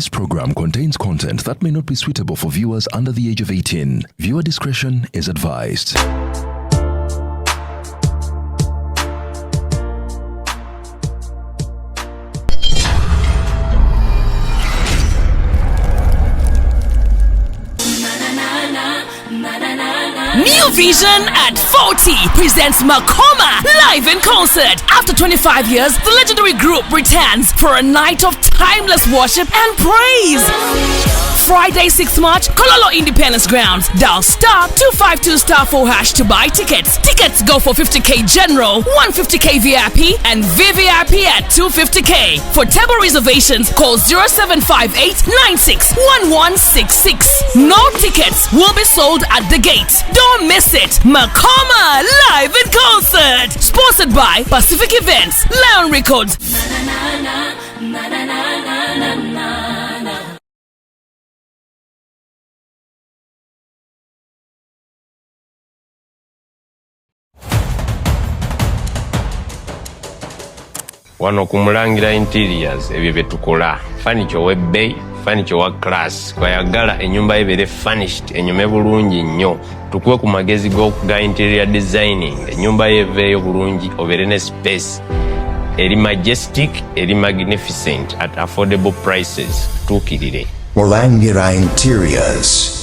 This program contains content that may not be suitable for viewers under the age of 18. Viewer discretion is advised. New Vision at 40 presents Makoma live in concert. After 25 years, the legendary group returns for a night of timeless worship and praise. Friday, 6th March, Kololo Independence Grounds. Dial star 252 star 4 hash to buy tickets. Tickets go for 50k general, 150k VIP, and VVIP at 250k. For table reservations, call 0758 961166. No tickets will be sold at the gate. Don't miss it. Makoma live in concert. Sponsored by Pacific Events, Lion Records. Wano ku Mulangira Interiors ebyo bye tukola: furniture ow'ebbeeyi, furniture owa class. Kwayagala ennyumba ye ebeere furnished, enyume bulungi nnyo, tukuwe ku magezi ga interior designing, ennyumba ye eveeyo bulungi, obeere ne space eri majestic, eri magnificent, at affordable prices. Tutuukirire. Mulangira Interiors.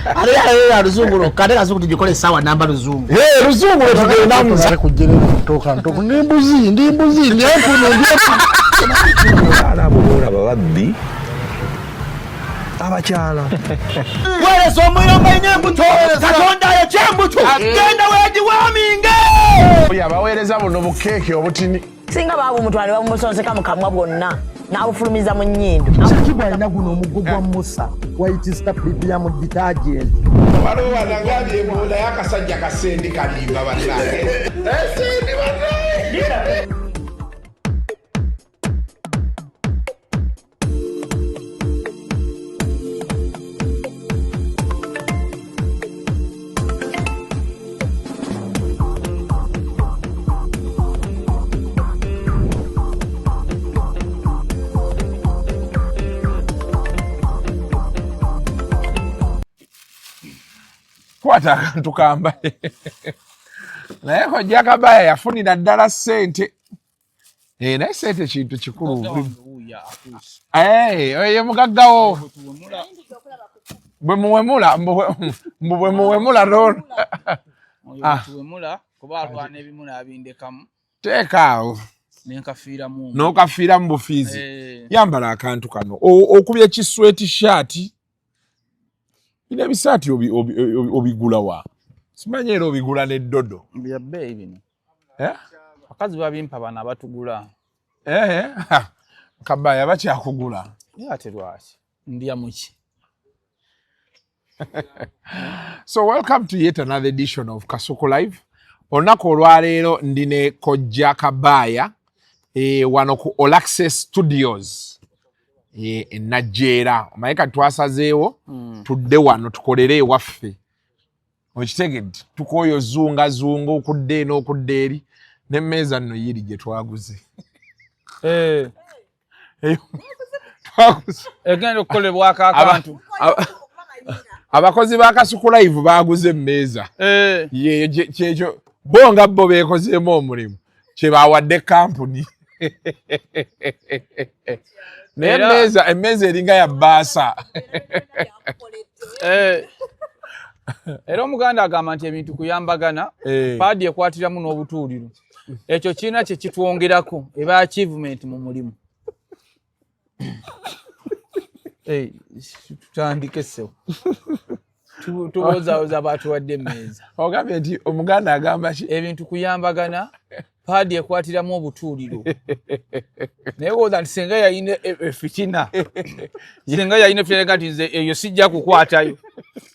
Ate luzungu lwokka, ate kazungu tugikola essaawa namba luzungu. Luzungu lwetugendamu kujjera ntoka ndi mbuzi, ndi mbuzi, ndi empunu, ndi empunu. Abo boolaba babbi abakyala. Weereza omuyomba ina embuto, Katonda ayokya embuto, genda weegiwaaminge. Abaweereza buno bukeeke obutini. Singa baabumutwala ne babumusonseka mu kamwa bwonna n'abufulumiza mu nnyindo. Kiki alina guno omuggo gwa Musa, White Star Premium Detergent. Waliwo wanagambye mbu naye akasajja kasendi kalimba bannange. Sendi bannange. Kwata akantu kambaye, naye kojja Kabaya yafunira ddala ssente. Naye ssente kintu kikulu. Oyo mugaggawo bwe muwemula, mbu bwe muwemula lolo. Tuwemula kuba alwana ebimu n'abindekamu. Teeka awo. Nenkafiiramu. N'okafiiramu bufiizi. Yambala akantu kano, okubye kisweti shaati. Bino ebisaati obigula wa? Simanyi era obigula n'eddodo. Bya bbeeyi bino. Eh? Bakazi babimpa, bano abatugula. Kabaya bakyakugula? Naye ate lwaki ndya muki? So welcome to yet another edition of Kasuku Live. Olunaku olwaleero ndi ne Kojja Kabaya wano ku All Access Studios e Najjeera. Omanyi kati twasazeewo tudde wano tukolere ewaffe. Okitegedde, tukooyo zungazunga okudda eno okudda eri, n'emmeeza nno yiri gye twaguze. Eyo twaguze. Egenda okukolebwako akantu. Abakozi ba Kasuku Live baguze emmeeza. Yeyo kyekyo bo nga bo beekozeemu omulimu kye bawadde kampuni, naye emmeeza eringa ya bbaasa. Era Omuganda agamba nti ebintu kuyambagana. Paadi ekwatiramu n'obutuuliro, ekyo kirina kye kitwongerako, eba achievement mu mulimu. Tutandike ssewo, tubuuzaabuza batuwadde emmeeza. Ogambye nti Omuganda agamba ki? Ebintu kuyambagana, paadi ekwatiramu obutuuliro. Naye woza nti senga yalina efitina, senga yalina efitina nti nze eyo sijja kukwatayo,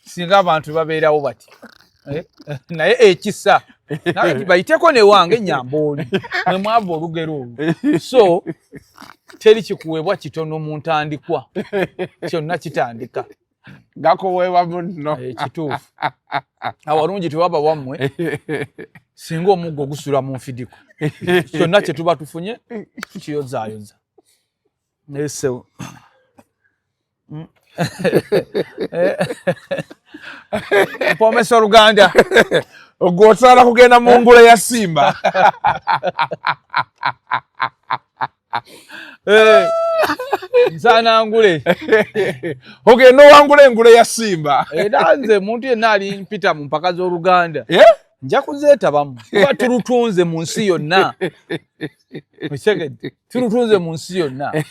singa abantu babeerawo bati. Naye ekisa naye bayiteko newange nyambooli mwe mwava olugero olwo. So teri kikuweebwa kitono mu ntandikwa, kyonna kitandika. Gakuweebwa munno. Ekituufu, awalungi tewaba wammwe. Singa omuggo gusula mu nfidiko, kyonna kye tuba tufunye tukiyozaayoza. Naye ssebo, mpomesa oluganda. Ogwo osobola kugenda mu ngule ya Simba. Nsaana ngule. Ogenda owangula engule ya Simba. Era nze muntu yenna ali mpita mu mpaka z'oluganda, nja kuzeetabamu, kuba tulutunze mu nsi yonna. Okitegedde? Tulutunze mu nsi yonna,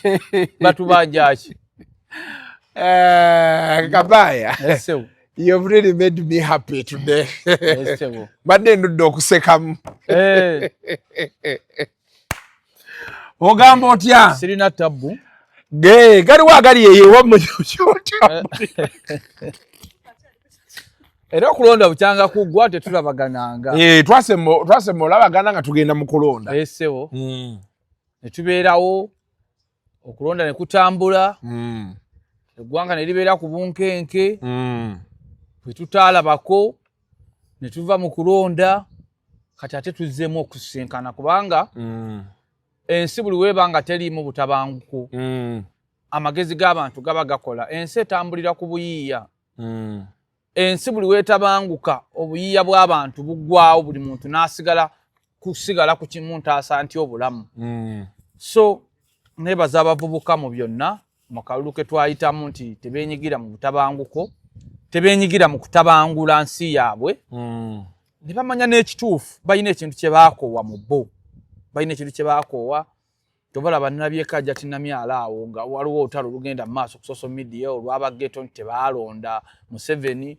batubanja ki? Kabaya, Ssebo. you've really made me happy today. Ssebo. Mbadde ndudde okusekamu. Ogamba otya? Sirina tabbu. Ge galiwo agali eyo ewammwe kyotya? Era okulonda bukyanga kuggwa tetulabagananga. Twasemba olabagana nga tugenda mu kulonda. Ssebo, ne tubeerawo, okulonda ne kutambula, eggwanga ne libeera ku bunkenke, bwe tutaalabako ne tuva mu kulonda. Kati ate tuzzeemu okusisinkana, kubanga ensi buli weeba nga teriimu butabanguko, amagezi g'abantu gaba gakola. Ensi etambulira ku buyiiya. Ensi buli weetabanguka, obuyiiya bw'abantu buggwawo, buli muntu n'asigala kusigala ku kimu, ntaasa nti obulamu. So nebaza abavubuka mu byonna mu kalulu ke twayitamu nti tebeenyigira mu butabanguko, tebeenyigira mu kutabangula nsi yaabwe, ne bamanya n'ekituufu. Balina ekintu kye baakoowa mu bo, balina ekintu kye baakoowa. Tobalaba nabyeko ajja tinamyala awo nga waliwo olutalo olugenda mu maaso ku social media olw'abageto nti tebaalonda Museveni.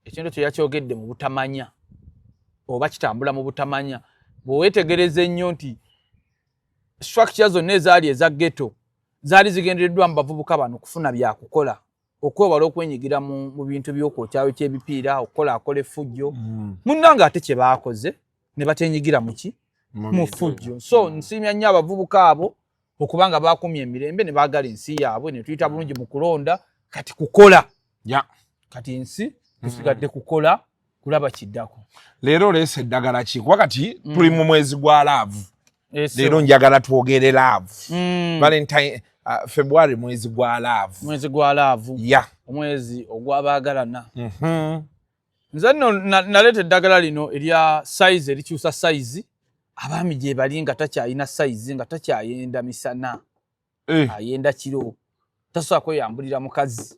Ekintu ekyo yakyogedde mu butamanya, oba kitambula mu butamanya. Bw'oweetegereza ennyo nti structure zonna ezaali eza ghetto zaali zigendereddwa mu bavubuka bano kufuna byakukola, okwewala okwenyigira mu bintu by'okwokyayo ky'ebipiira, okukolaakola effujjo. Munnange, ate kye baakoze ne batenyigira muki mu ffujjo. So nsiimya nnyo abavubuka abo okubanga bakumya emirembe ne baagala ensi yaabwe, ne tuyita bulungi mu kulonda. Kati kukola. Kati ensi tusigadde kukola, kulaba kiddako. Leero oleese eddagala ki? Kuba kati tuli mu mwezi gwa love. Leero njagala twogere love. Valentine, February mwezi gwa love. Mwezi gwa love. Omwezi ogw'abaagalana. Nze nno naleeta eddagala lino erya size, erikyusa size. Abaami gye bali nga takyalina size, nga takyayenda misana, ayenda kiro, tasobola kweyambulira mukazi.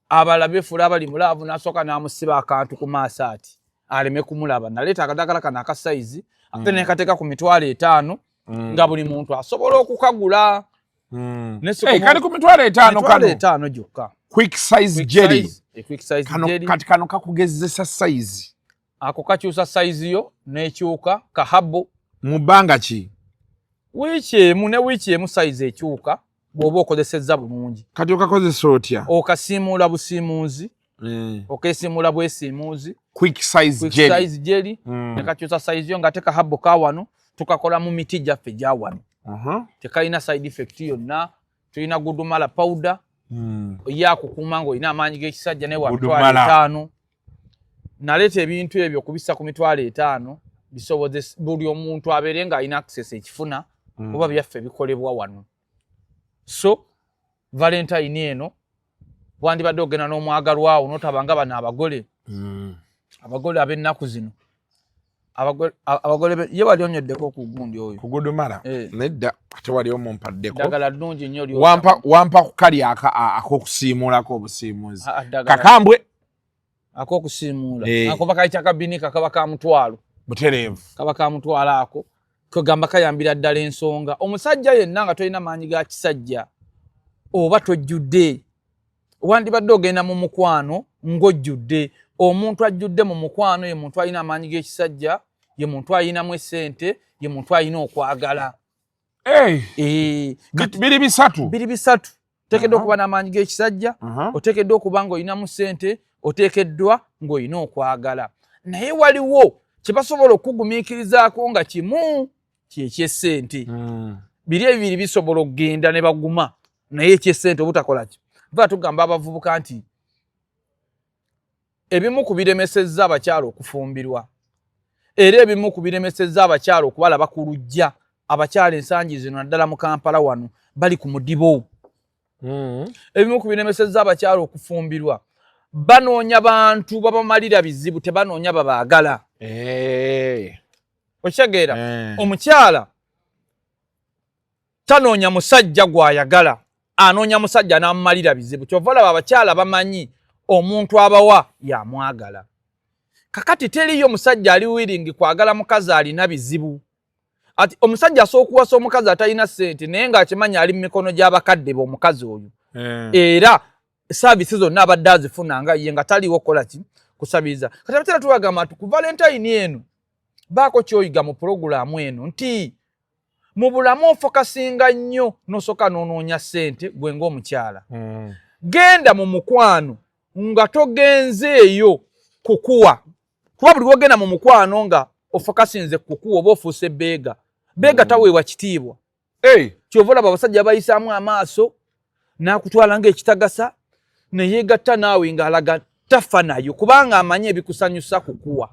Abalala befuula abali mu love, n'asooka n'amusiba akantu ku maaso ati aleme kumulaba. Naleeta akadagala kano aka size, ate nekateeka ku 50,000, nga buli muntu asobola okukagula. Hey, kali ku 50,000 Mitwalo kano. 50 gyokka. Quick size Quick jelly. Quick size Kano, jelly. kati kano kakugezesa size. Ako kakyusa size yo n'ekyuka kahabo. Mu bbanga ki? Wiiki emu, ne wiiki emu size ekyuka bw'oba okozesezza bulungi. Kati okakozesa otya? Okasiimuula busiimuuzi, okesiimuula bwesiimuuzi. Quick size Quick jelly. size jelly. Ne kakyusa size yo, ng'ate kahabo ka wano tukakola mu miti gyaffe gya wano. Tekalina side effect yonna. Tulina gudumala powder, ye akukuuma ng'olina amaanyi g'ekisajja, naye wa 50,000 Gudumala. Naleeta ebintu ebyo kubissa ku 50,000, bisobozesa buli omuntu abeere ng'alina access ekifuna, kuba byaffe bikolebwa wano. So Valentine eno wandibadde ogenda n'omwagalwawo, notabanga bano abagole, abagole ab'ennaku zino, abagole ye wali onyweddeko ku gundi oyo? Kugudumala? Eh. Nedda, ate wali omumpaddeko. Ddagala ddungi nnyo. Wampa ku kali ak'okusiimuulako obusiimuuzi. Ah, ah, ddagala. Kakambwe. Ak'okusiimuula. Eh. Ako bakayita kabinika, kaba ka 100,000. Butereevu. Kaba ka 100,000 ako. Kwegamba kayambira ddala ensonga. Omusajja yenna nga tolina maanyi ga kisajja oba tojjudde, wandibadde ogenda mu mukwano ng'ojjudde. Omuntu ajjudde mu mukwano ye muntu alina amaanyi g'ekisajja, ye muntu alinamu essente, ye muntu alina okwagala. Hey, Eh, biri bisatu. Biri bisatu. Oteekeddwa okuba n'amaanyi g'ekisajja, oteekeddwa okuba ng'olinamu ssente, oteekeddwa ng'olina okwagala. Naye waliwo kye basobola okugumiikirizaako nga kimu kyekyessente. Biri ebibiri bisobola okugenda ne baguma, naye ekyessente obutakola ki? Va tugamba abavubuka nti ebimu ku biremesezza abakyala okufumbirwa, era ebimu ku biremesezza abakyala okubalaba ku lujja, abakyala ensangi zino naddala mu Kampala wano bali ku mudibo. Ebimu ku biremesezza abakyala okufumbirwa, banoonya bantu babamalira bizibu, tebanoonya babaagala. Okitegeera? Omukyala tanoonya musajja gw'ayagala, anoonya musajja n'amumalira bizibu. Kyova olaba abakyala bamanyi omuntu abawa yamwagala. Kakati teriyo musajja ali willing kwagala mukazi alina bizibu. Ati omusajja asobola okuwasa omukazi atalina ssente, naye ng'akimanyi ali mu mikono gy'abakadde be omukazi oyo, era service zonna abadde azifuna nga ye nga taliwo kukola ki, kusabiriza. Kati abatera tubagamba nti ku Valentine eno baako kyoyiga mu pulogulaamu eno, nti mu bulamu ofokasinga nnyo n'osooka n'onoonya ssente gwe ng'omukyala. Genda mu mukwano nga togenzeeyo kukuwa, kuba buli wogenda mu mukwano nga ofokasinze kukuwa, oba ofuuse beggar. Beggar taweebwa kitiibwa. Kyova olaba abasajja bayisaamu amaaso n'akutwala ng'ekitagasa, neyeegatta naawe ng'alaga tafa nayo, kubanga amanyi ebikusanyusa kukuwa.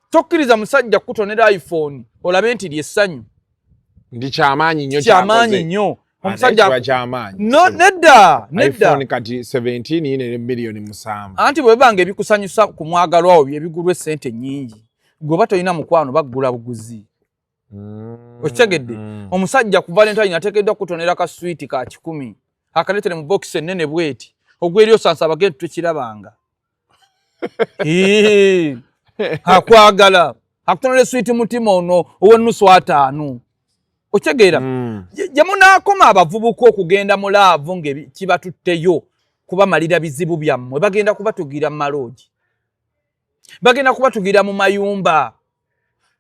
Tokkiriza musajja kukutonera iPhone olabe nti lyessanyu. Ndi kyamaanyi nnyo. Kyamaanyi nnyo omusajja kyamaanyi. No, nedda, nedda. iPhone kati 17 yine ne miliyoni 7. Anti bwe bibanga ebikusanyusa ku mwagalwa wo byebigulwa essente nnyingi, gwe oba tolina mukwano, baggula buguzi. Okitegedde? Omusajja ku Valentine ateekeddwa kutonera ka swiiti ka 100, akaleetere mu bokisi ennene bweti, ogweri osansa abagenti tukirabanga. Ii, akwagala akutonera swiiti mutima ono ow'ennusu 50. Okitegeera? Gye munaakoma abavubuka okugenda mu love nga kibatutteyo kubamalira bizibu byammwe, bagenda kubatugira mu maloogi, bagenda kubatugira mu mayumba.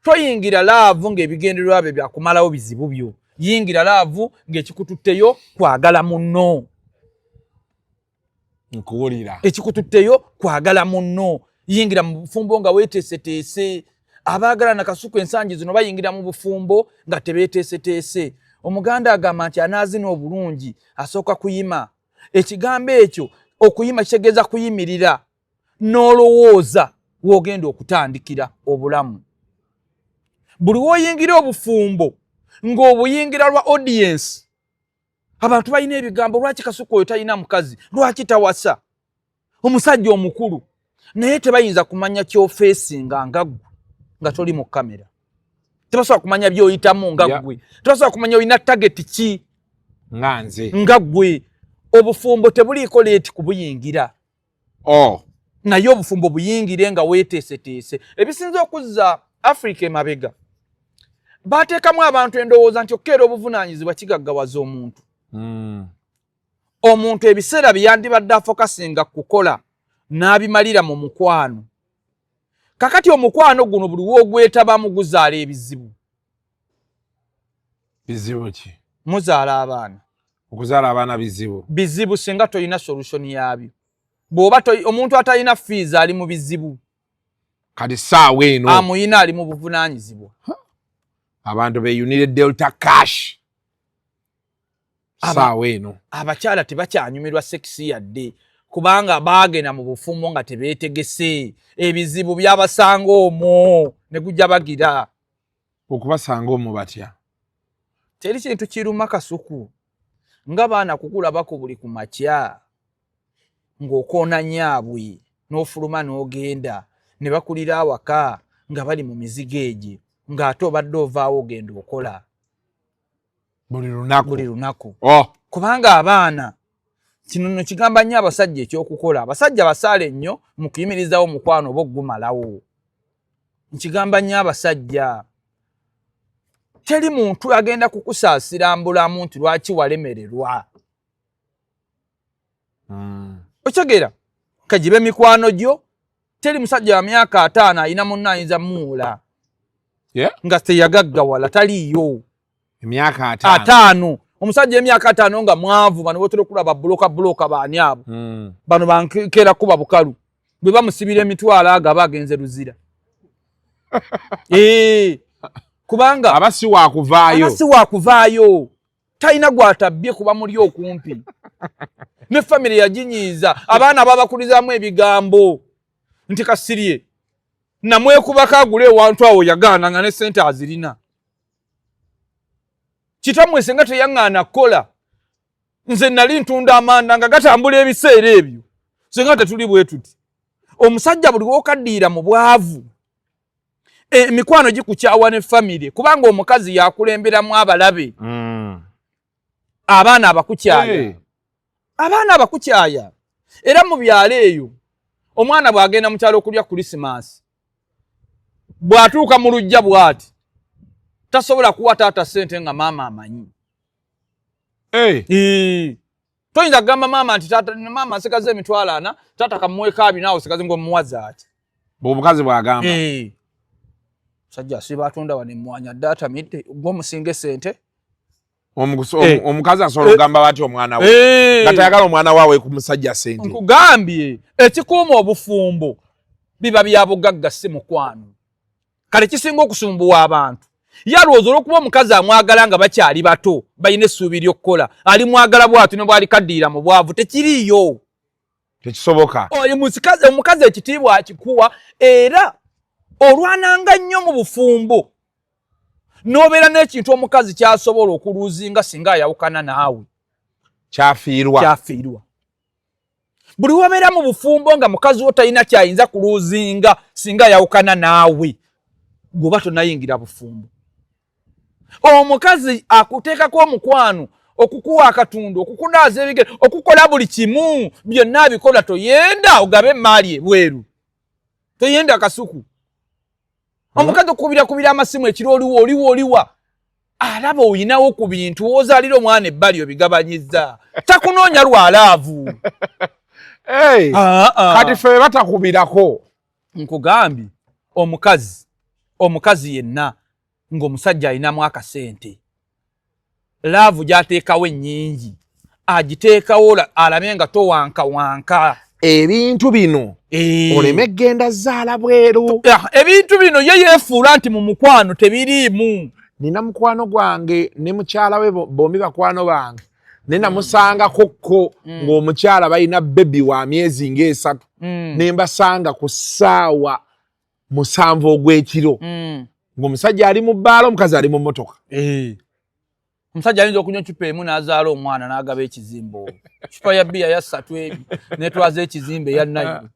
Toyingira love ng'ebigendererwa bye byakumalawo bizibu byo. Yingira love ng'ekikututteyo kwagala munno. Nkuwulira. Ekikututteyo kwagala munno. Yingira mu bufumbo nga weeteeseteese. Abaagalana, Kasuku, ensangi zino bayingira mu bufumbo nga tebeeteeseteese. Omuganda agamba nti anaazina obulungi asooka kuyima. Ekigambo ekyo okuyima kitegeeza kuyimirira n'olowooza w'ogenda okutandikira obulamu. Buli w'oyingira obufumbo ng'obuyingira lwa audience, abantu balina ebigambo: lwaki Kasuku oyo talina mukazi? Lwaki tawasa omusajja omukulu? Naye tebayinza kumanya kyofeesinga nga ggwe nga toli mu kamera. Tebasobola kumanya byoyitamu nga ggwe. Tebasobola kumanya olina target ki nga nze. Nga ggwe. Obufumbo tebuliiko late kubuyingira. Naye obufumbo buyingire nga weeteeseteese. Ebisinza okuzza Africa emabega, bateekamu abantu endowooza nti okukeera obuvunaanyizibwa kigaggawaza omuntu. Omuntu ebiseera bye yandibadde afokasinga kukola n'abimalira mu mukwano. Kakati omukwano guno buli woogwetabamu guzaala ebizibu. Bizibu ki? Muzaala abaana. Okuzaala abaana bizibu? Bizibu singa tolina solution yaabyo. Bw'oba omuntu atalina fees ali mu bizibu. Kati saawa eno amuyina ali mu buvunaanyizibwa. Abantu beyunire Delta Cash saawa eno. Abakyala tebakyanyumirwa sex yadde, kubanga baagenda mu bufumbo nga tebeetegese. Ebizibu byabasanga omwo ne gujja bagira. Okubasanga omwo batya? Teri kintu kiruma, Kasuku, nga baana kukulabako buli ku makya ng'okoona nyaabwe n'ofuluma n'ogenda ne bakulira awaka nga bali mu mizigo egyo, ng'ate obadde ovaawo ogenda okola. Buli lunaku. Buli lunaku. Oh. Kubanga abaana, kino nno kigamba nnyo abasajja ekyokukola. Abasajja basaale nnyo mu kuyimirizawo omukwano oba okugumalawo. Nkigamba nnyo abasajja, teri muntu agenda kukusaasira mbulamu nti lwaki walemererwa. Okitegeera? Kagibe mikwano gyo. Teri musajja wa myaka 50 alina munno ayinza muwula nga teyagaggawala, taliiyo. Emyaka 50? 50. Omusajja emyaka 50 nga mwavu, bano botera okulaba buloka buloka, baani abo? Bano bankeera kuba bukalu, bwe bamusibira emitwalo ago aba agenze luzira. Kubanga aba si wakuvaayo. Aba si wakuvaayo, talina gwatabbye kuba muli okumpi. Ne famire yaginyiiza, abaana babakulizaamu ebigambo nti Kasirye namwekubako agule ewantu awo, yagaana nga ne sente azirina. Kitammwe senga teyaŋŋaana kukola, nze nali ntunda amanda nga gatambula ebiseera ebyo, senga tetuli bwe tuti. Omusajja buli wokaddiira mu bwavu, emikwano gikukyawa ne famire, kubanga omukazi yakulemberamu abalabe. Abaana abakukyaya. Abaana abakukyaya. Era mu byalo eyo, omwana bw'agenda mu kyalo okulya Krisimansi, bw'atuuka mu luggya bw'ati, tasobola kuwa taata ssente nga maama amanyi. Toyinza kugamba maama nti taata, maama nsigaze 40,000, taata kamuweeko 20, naawe osigaze, ng'omuwaza ati. Omukazi bw'agamba. Musajja asiba atunda wano emmwanyi, adde atamidde, gwomusinga esente. Omukazi asobola okugamba bati omwana we nga tayagala omwana waawe ku musajja sente. Nkugambye, ekikuuma obufumbo biba bya bugagga, si mukwano. Kale kisinga okusumbuwa abantu, yalowooza olwokuba omukazi amwagala nga bakyali bato, balina essuubi ly'okukola, ali mwagala bwatu ne bwali kaddiira mu bwavu, tekiriiyo. Tekisoboka. Oyo omukazi ekitiibwa akikuwa, era olwananga nnyo mu bufumbo n'obeera n'ekintu omukazi kyasobola okuluuzinga singa ayawukana naawe. Kyafiirwa. Kyafiirwa. Buli wabeera mu bufumbo nga mukazi wo talina kyayinza kuluuzinga singa ayawukana naawe, gwoba tonayingira bufumbo. Omukazi akuteekako omukwano, okukuwa akatundu, okukunaaza ebigere, okukola buli kimu, byonna abikola. Toyenda ogabe emaali ebweru, toyenda kasuku. Omukazi okukubira amasimu ekiro, oliwa, oliwa, oliwa, alaba oyinawo ku bintu, wozaalira omwana ebbali obigabanyiza, takunoonya lwa love. Hey, Ah, ah. kati ffe batakubirako. Nkugambye, omukazi yenna ng'omusajja alinamu akasente, love gy'ateekawo ennyingi agiteekawo alabe nga towankawanka. Ebintu bino oleme genda zaala bweru. Ah, ebintu bino ye yeefuula nti mu mukwano tebiriimu. Nina mukwano gwange ne mukyala we, bombi bakwano bange, ne namusangako ko ng'omukyala balina baby wa myezi ng'esatu, ne mbasanga ku ssaawa 7 ogw'ekiro ng'omusajja ali mu bbaala, omukazi ali mu mmotoka. Omusajja ayinza okunywa ecupa emu n'azaala omwana n'agaba ekizimbe olwo, cupa ya bbiya ya ssatu ebi netwaza ekizimbe eya nine.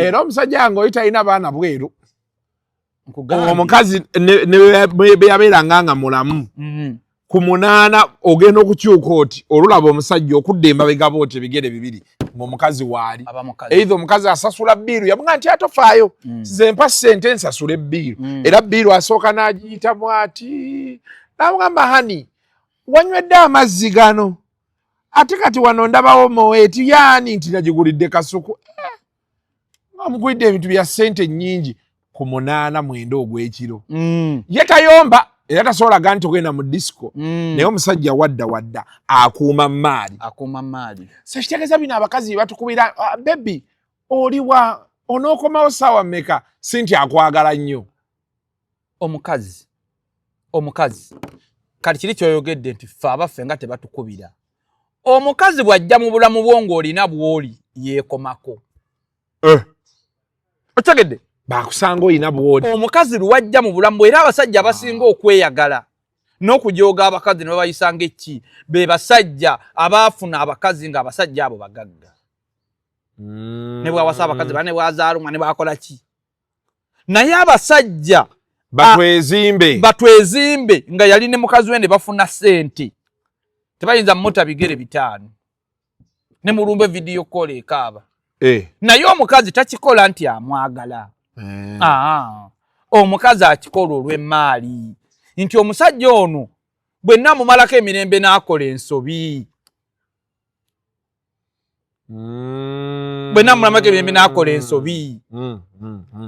Era omusajja nga oyi talina baana bweru. Nkugambye. Omukazi ne bwe yabeeranga nga mulamu, ku 8 ogenda okukyuka oti olulaba omusajja okudda emabega booti ebigere bibiri ng'omukazi waali. Aba mukazi. Either omukazi asasula bill, yamuga nti atofaayo, nze mpa ssente nsasule bill. Era bill asooka n'agiyitamu ati, n'amugamba, "Honey, wanywedde amazzi gano, ate kati wano ndabawo Moet yaani?" Nti nagigulidde Kasuku. Eh, amugulidde ebintu bya ssente nnyingi ku 8, 9 ogw'ekiro. Ye tayomba era tasobola ga nti ogenda mu disco, naye omusajja wadda wadda akuuma maali. Akuuma maali. So kitegeeza bino abakazi bye batukubira, "Ah, baby, oliwa, onookomawo saawa mmeka?" Si nti akwagala nnyo. Omukazi kati kiri kyoyogedde nti ffe abaffe nga tebatukubira, omukazi bw'ajja mu bulamu bwo ng'olina bw'oli, yeekomako. Okitegedde? Bakusanga olina bw'oli. Omukazi lwajja mu bulamu bwe, era abasajja abasinga okweyagala n'okujooga abakazi ne babayisa ng'ekki, be basajja abaafuna abakazi ng'abasajja abo bagagga. Ne bwawasa abakazi bana, ne bwazaalumwa, ne bwakola ki, naye abasajja batwezimbe. Batwezimbe nga yali ne mukazi we ne bafuna ssente, tebayinza muta bigere 5 ne mulumbe video call ekaaba. Naye omukazi takikola nti amwagala. Aa, omukazi akikola olw'emmaali, nti omusajja ono bwe namumalako emirembe n'akola ensobi, bwe namumalako emirembe n'akola ensobi.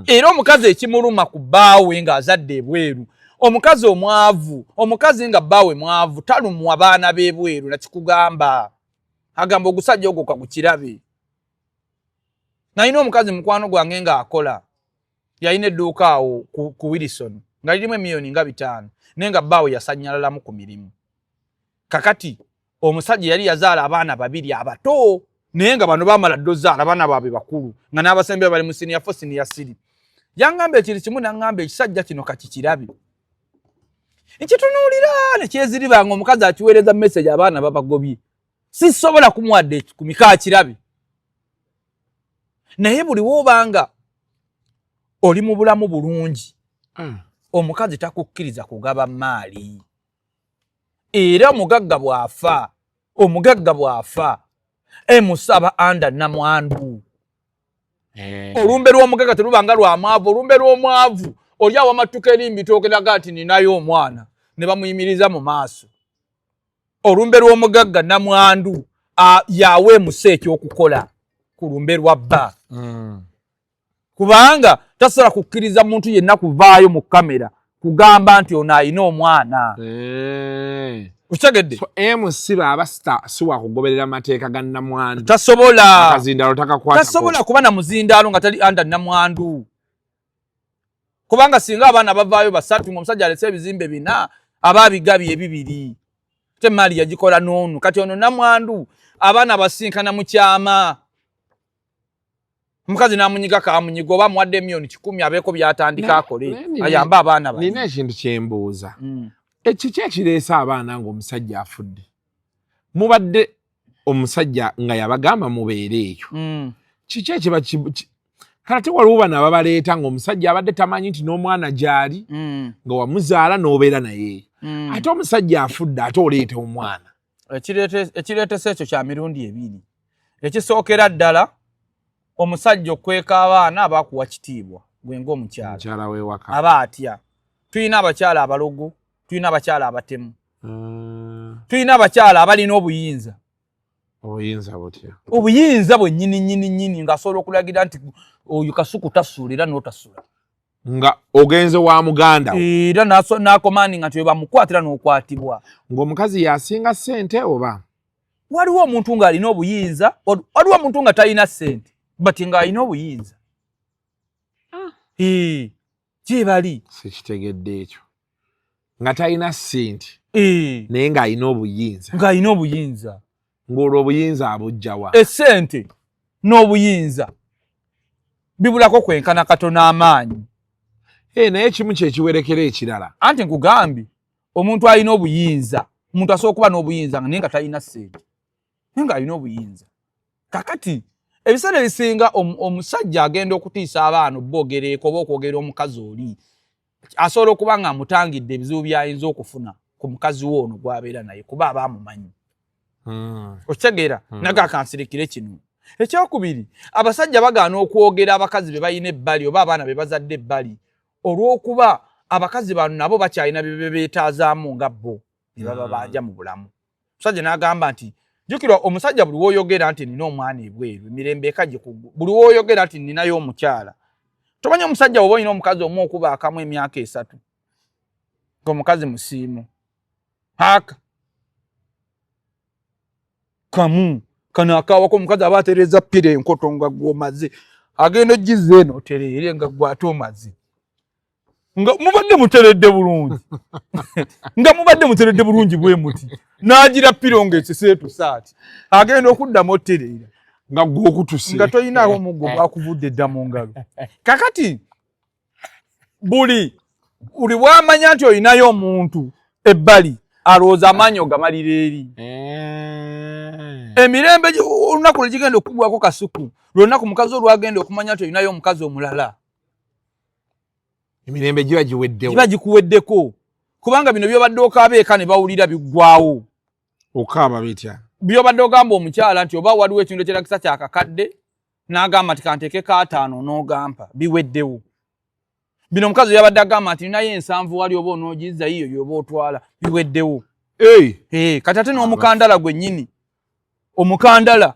Era omukazi ekimuluma ku bbaawe ng'azadde ebweru, omukazi omwavu, omukazi nga bbaawe mwavu, talumwa baana b'ebweru. Nakikugamba, agamba ogusajja ogwo kagukirabe. Nalina omukazi mukwano gwange ng'akola, yalina edduuka awo ku Wilson nga lirimu emiliyoni nga 500, naye nga bbaawe yasanyalalamu ku mirimu. Kakati Omusajja yali yazaala abaana babiri abato, naye nga bano bamala dda ozaala abaana baabwe bakulu, nga n'abasembera bali mu senior 4, senior 3. Yaŋŋamba ekintu kimu, naŋŋamba ekisajja kino kakikirabe. Nkitunuulira ne kyeziriba nga omukazi akiweereza message, abaana babagobye, sisobola kumuwadde 10 kakirabe. Naye buli woobanga oli mu bulamu bulungi, omukazi takukkiriza kugaba maali. Era omugagga bw'afa emusaba anda namwandu. Olumbe lw'omugagga telubanga lwa mwavu. Olumbe lw'omwavu oli awamatuka eri mbitookeraga nti ninayo omwana, ne bamuyimiriza mu maaso. Olumbe lw'omugagga, namwandu yawa emusa ekyokukola ku lumbe lwa bba, kubanga tasobola kukkiriza muntu yenna kuvaayo mu kamera kugamba nti ono alina omwana. Okitegedde? So MC baba si wakugoberera mateeka ga namwandu. Tasobola. Akazindaalo takakwatako. Tasobola kuba na muzindaalo nga tali under namwandu, kubanga singa abaana bavaayo basatu ng'omusajja alese ebizimbe bina, aba abigabye ebibiri, ate emaali yagikola n'onu. Kati ono namwandu abaana basinkana mu kyama, omukazi n'amunyiga kamunyiga, oba amuwadde 100,000,000 abeeko by'atandika akole ayambe abaana bali. Nina ekintu kyembuuza. Ekiki ekireese abaana ng'omusajja afudde? Mubadde omusajja nga yabagamba mubeere eyo. Kiki ekiba kale ate waliwo bano ababaleeta ng'omusajja abadde tamanyi nti n'omwana gy'ali, nga wamuzaala n'obeera naye, ate omusajja afudde, ate oleeta omwana. Ekireetesa ekyo kya mirundi ebiri. Ekisookera ddala, omusajja okweka abaana aba akuwa kitiibwa gwe ng'omukyala. Mukyala w'ewaka. Aba atya. Tulina abakyala abalogo, tulina abakyala abatemu, tulina abakyala abalina obuyinza. Obuyinza butya? Obuyinza bwe nnyini nnyini nnyini, ng'asobola okulagira nti oyo Kasuku tasula, era n'otasula. Nga ogenze wa muganda wo. Era n'acommandinga nti oyo bamukwatira n'okwatibwa. Ng'omukazi yasinga ssente oba? Waliwo omuntu ng'alina obuyinza, waliwo omuntu nga talina ssente but ng'alina obuyinza. Eh, gyebali. Sikitegedde ekyo, nga talina ssente naye ng'alina obuyinza. Ng'alina obuyinza. Ng'olwo obuyinza abujjawa? Essente n'obuyinza bibulako kwenkana katono amaanyi. Eh, naye ekimu kyekiwerekera ekirala. Anti nkugambye, omuntu alina obuyinza, omuntu asobola okuba n'obuyinza naye nga talina ssente, naye ng'alina obuyinza. Kakati ebiseera ebisinga omusajja agenda okutiisa abaana obogereeko oba okwogera omukazi oli, asobola okuba nga amutangidde ebizibu by'ayinza okufuna ku mukazi we ono gw'abeera naye, kuba aba amumanyi. Okitegeera? Naga akansirikire kino. Ekyokubiri, abasajja bagaana okwogera abakazi be balina ebbali oba abaana be bazadde ebbali, olw'okuba abakazi bano nabo bakyalina bye beetaazaamu nga bo ne baba banja mu bulamu. Omusajja n'agamba nti, jjukira, omusajja buli w'oyogera nti nina omwana ebweru, emirembe eka gikugu. Buli w'oyogera nti ninayo omukyala, tomanyi omusajja oba olina omukazi omu okuba akamu emyaka 3 ng'omukazi musiimu aka kamu kano akawako, omukazi aba atereeza pira enkoto nga gwomaze, agenda ogiza eno otereere nga gwe ate omaze, nga mubadde muteredde bulungi, nga mubadde muteredde bulungi bwe muti, n'agira piro ng'ekiseetusaati, agenda okuddamu otereera nga gwokutuse. Nga toyinaako omuggo gwakuvudde dda mu ngalo. Kakati buli bwamanya nti olinayo omuntu ebbali, alowooza amaanyi ogamalira eri. Emirembe olunaku lwe gigenda okugwako Kasuku, lwolunaku mukazi olwagenda okumanya nti olinayo omukazi omulala. Emirembe giba giweddewo. Giba gikuweddeko, kubanga bino byobadde okaaba eka ne bawulira biggwawo. Okaaba bitya? Byobadde ogamba omukyala nti oba waliwo ekintu ekiragisa kyakakadde, n'agamba nti kanteekeko 50 n'ogampa, biweddewo. Bino omukazi yabadde agamba nti ninayo 70 wali, oba onoogiza yiyo yoba otwala, biweddewo. Kati ate n'omukandala gwennyini, omukandala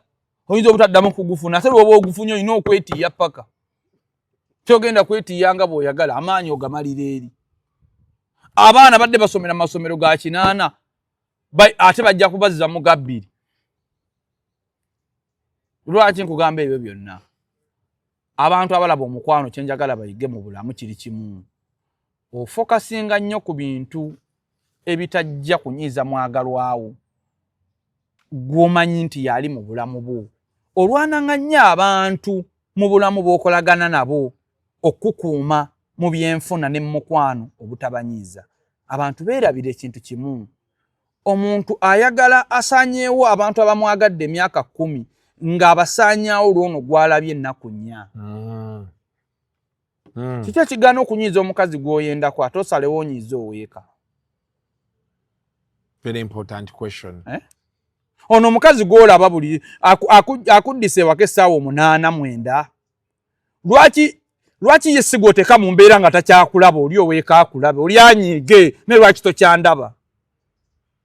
oyinza obutaddamu kugufuna, ate lwoba ogufunye olina okwetiiya paka kyogenda kwetiiya nga bw'oyagala, amaanyi ogamalira eri. Abaana badde basomera mu masomero ga 8, ate bajja kubazza mu ga 2. Lwaki nkugamba ebyo byonna? Abantu abalaba omukwano, kyenjagala bayige mu bulamu kiri kimu: ofocusinga nnyo ku bintu ebitajja kunyiiza mwagalwawo. Gw'omanyi nti yali mu bulamu bwo. Olwananga nnyo abantu mu bulamu bw'okolagana nabo okukukuuma mu byenfuna ne mu mukwano obutabanyiiza. Abantu beerabira ekintu kimu. Omuntu ayagala asaanyeewo abantu abamwagadde emyaka 10 ng'abasaanyaawo lwono gw'alabye ennaku 4. Kiki ekigaana okunyiiza omukazi gw'oyendako ate osalewo onyiize oweeka? Very important question. Eh? Ono omukazi gw'olaba buli akuddisa ewaka essaawa 8 9. Lwaki ye si gw'oteeka mu mbeera nga takyakulaba, oli oweeka akulabe, oli anyiige, ne lwaki tokyandaba?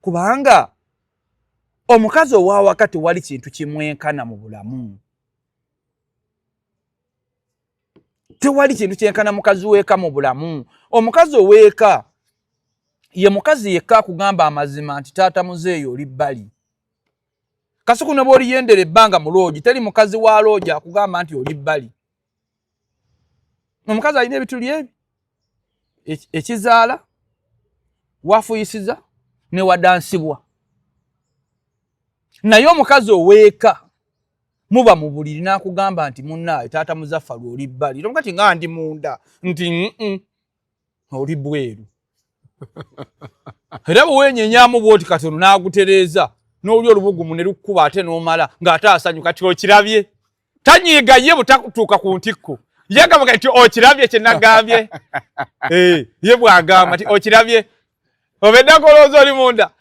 Kubanga omukazi ow'awaka tewali kintu kimwenkana mu bulamu. Tewali kintu kyenkana mukazi w'eka mu bulamu. Omukazi ow'eka ye mukazi yekka akugamba amazima nti taata muzeeyo oli bbali. Kasuku ne bw'oliyendera ebbanga mu loogi, teri mukazi wa loogi akugamba nti oli bbali. Omukazi alina ebituli ebi ekizaala, wafuyisiza ne wadansibwa. Naye omukazi ow'eka muba mu buliri n'akugamba nti munnaayo taata Muzaffaru oli bbali. Kati nga ndi munda nti oli bweru. Era bwe weenyenyaamu bw'oti katono n'agutereeza n'oli olubugumu ne lukkuba ate n'omala ng'ate asanyuka ti okirabye. Tanyiiga ye butatuuka ku ntikko. Ye gamba nti okirabye kye nagambye. Ye bw'agamba nti okirabye. Obedda kolowooza oli munda.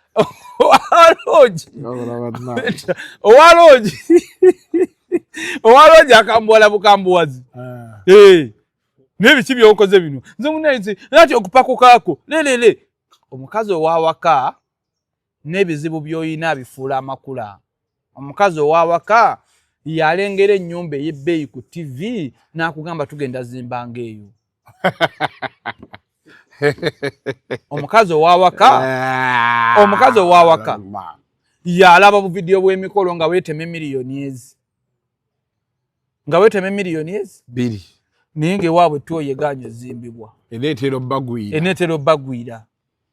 Owaloogi akambuwala bukambuwazi. N'ebiki by'okoze bino. Nze munnaye nati okupakukaako lelele. Omukazi ow'awaka n'ebizibu by'olina abifuula amakula. Omukazi ow'awaka yalengera ennyumba ey'ebbeeyi ku TV n'akugamba tugenda zimba ng'eyo. Omukazi ow'awaka yalaba buvidiyo bw'emikolo nga weetema emiliyoni ezi. Nga weetema emiliyoni ezi? 2. Naye ng'ewaabwe ttooyi egaanye ezimbibwa. Eneetera obbagwira.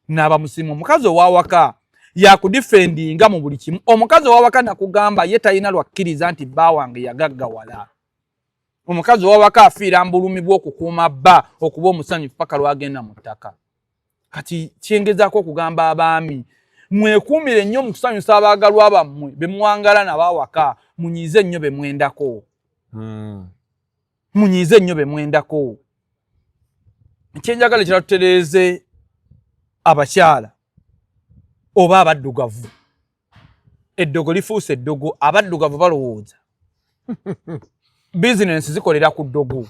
N'abamusiima. Omukazi ow'awaka yakudifendinga mu buli kimu. Omukazi ow'awaka nakugamba ye talina lwakkiriza nti bba wange yagaggawala. Omukazi ow'awaka afiira mbulumi bw'okukuuma bba okuba omusanyufu paka lw'agenda mu ttaka. Kati kyengezaako okugamba abaami, mwekuumire nnyo mu kusanyusa abaagalwa bammwe be muwangala nabo awaka, munyiize nnyo be mwendako. Munyiize nnyo be mwendako. Kyenjagala ekirala tutereeze abakyala oba abaddugavu. Eddogo lifuuse eddogo, abaddugavu balowooza bizinensi zikolera ku ddogo.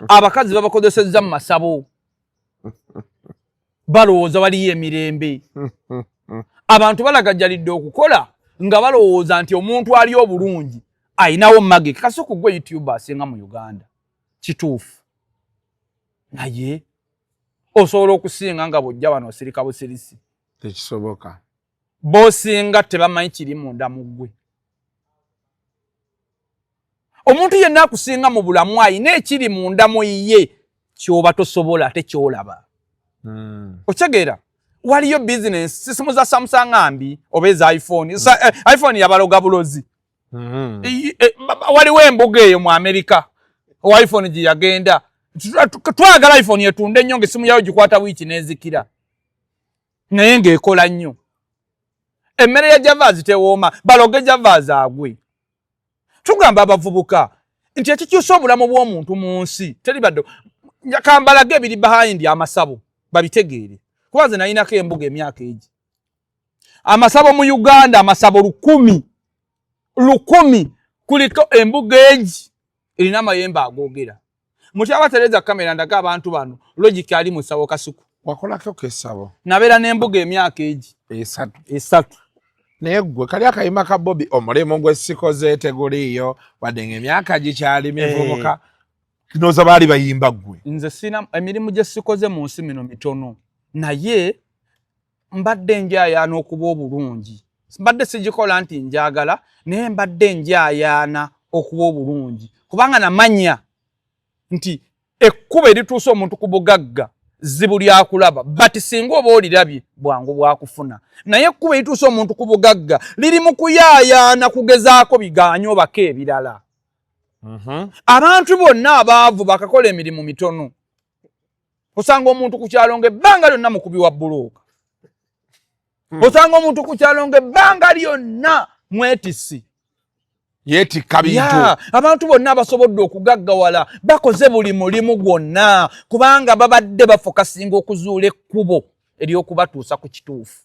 Abakazi babakozesezza mu masabo, balowooza waliyo emirembe. Abantu balagajjalidde okukola nga balowooza nti omuntu ali obulungi ayinawo magic. Kasuku gwe YouTuber asinga mu Uganda, kituufu, naye osobola okusinga nga bw'ojja wano osirika busirisi. Tekisoboka. B'osinga tebamanyi kiri munda mu ggwe. Omuntu yenna akusinga mu bulamu ayina ekiri munda mu ye ky'oba tosobola ate ky'olaba. Okitegeera? Waliyo bizinensi, sisimu za Samsung mbi oba eza iPhone. iPhone yabaloga bulozi. Waliwo embuga eyo mu Amerika owa iPhone gye yagenda. Twagala iPhone etunde nnyo ng'essimu yayo gikwata wiiki n'ezikira, naye ng'ekola nnyo. Emmere ya Javaazi tewooma, baloge Javaazi agwe. Tugamba abavubuka nti ekikyusa obulamu bw'omuntu mu nsi teribadde kambalaga ebiri behind amasabo babitegeere, kuba nze nalinako embuga emyaka egi. Amasabo mu Uganda, amasabo 1000 kuliko embuga egi erina amayembe agoogera. Mukyaba Tereza kamera ndaga abantu bano logic ali mu ssabo Kasuku. Wakolako k'essabo? Nabeera n'embuga emyaka egi 3. 3. Naye ggwe kali akayima ka Bobi omulimu gwe sikoze teguliiyo wadde ng'emyaka gikyali mivubuka. Kinooza baali bayimba ggwe. Nze sina emirimu gye sikoze mu nsi mino mitono, naye mbadde njayaana okuba obulungi. Mbadde sigikola nti njagala, naye mbadde njayaana okuba obulungi kubanga namanya nti ekkubo erituusa omuntu ku bugagga Zibu lyakulaba, but singa oba olirabye, bwangu bwakufuna. Naye ekkubo erituusa omuntu ku bugagga liri mu kuyaayaana, kugezaako biganye obako ebirala. Abantu bonna abaavu bakakola emirimu mitono. Osanga omuntu ku kyalo nga ebbanga lyonna mukubi wa bbulooka. Osanga omuntu ku kyalo nga ebbanga lyonna mwetisi. Yeetikka bintu. Ya, abantu bonna abasobodde okugaggawala bakoze buli mulimu gwonna, kubanga babadde bafokasinga okuzuula ekkubo ery'okubatuusa ku kituufu.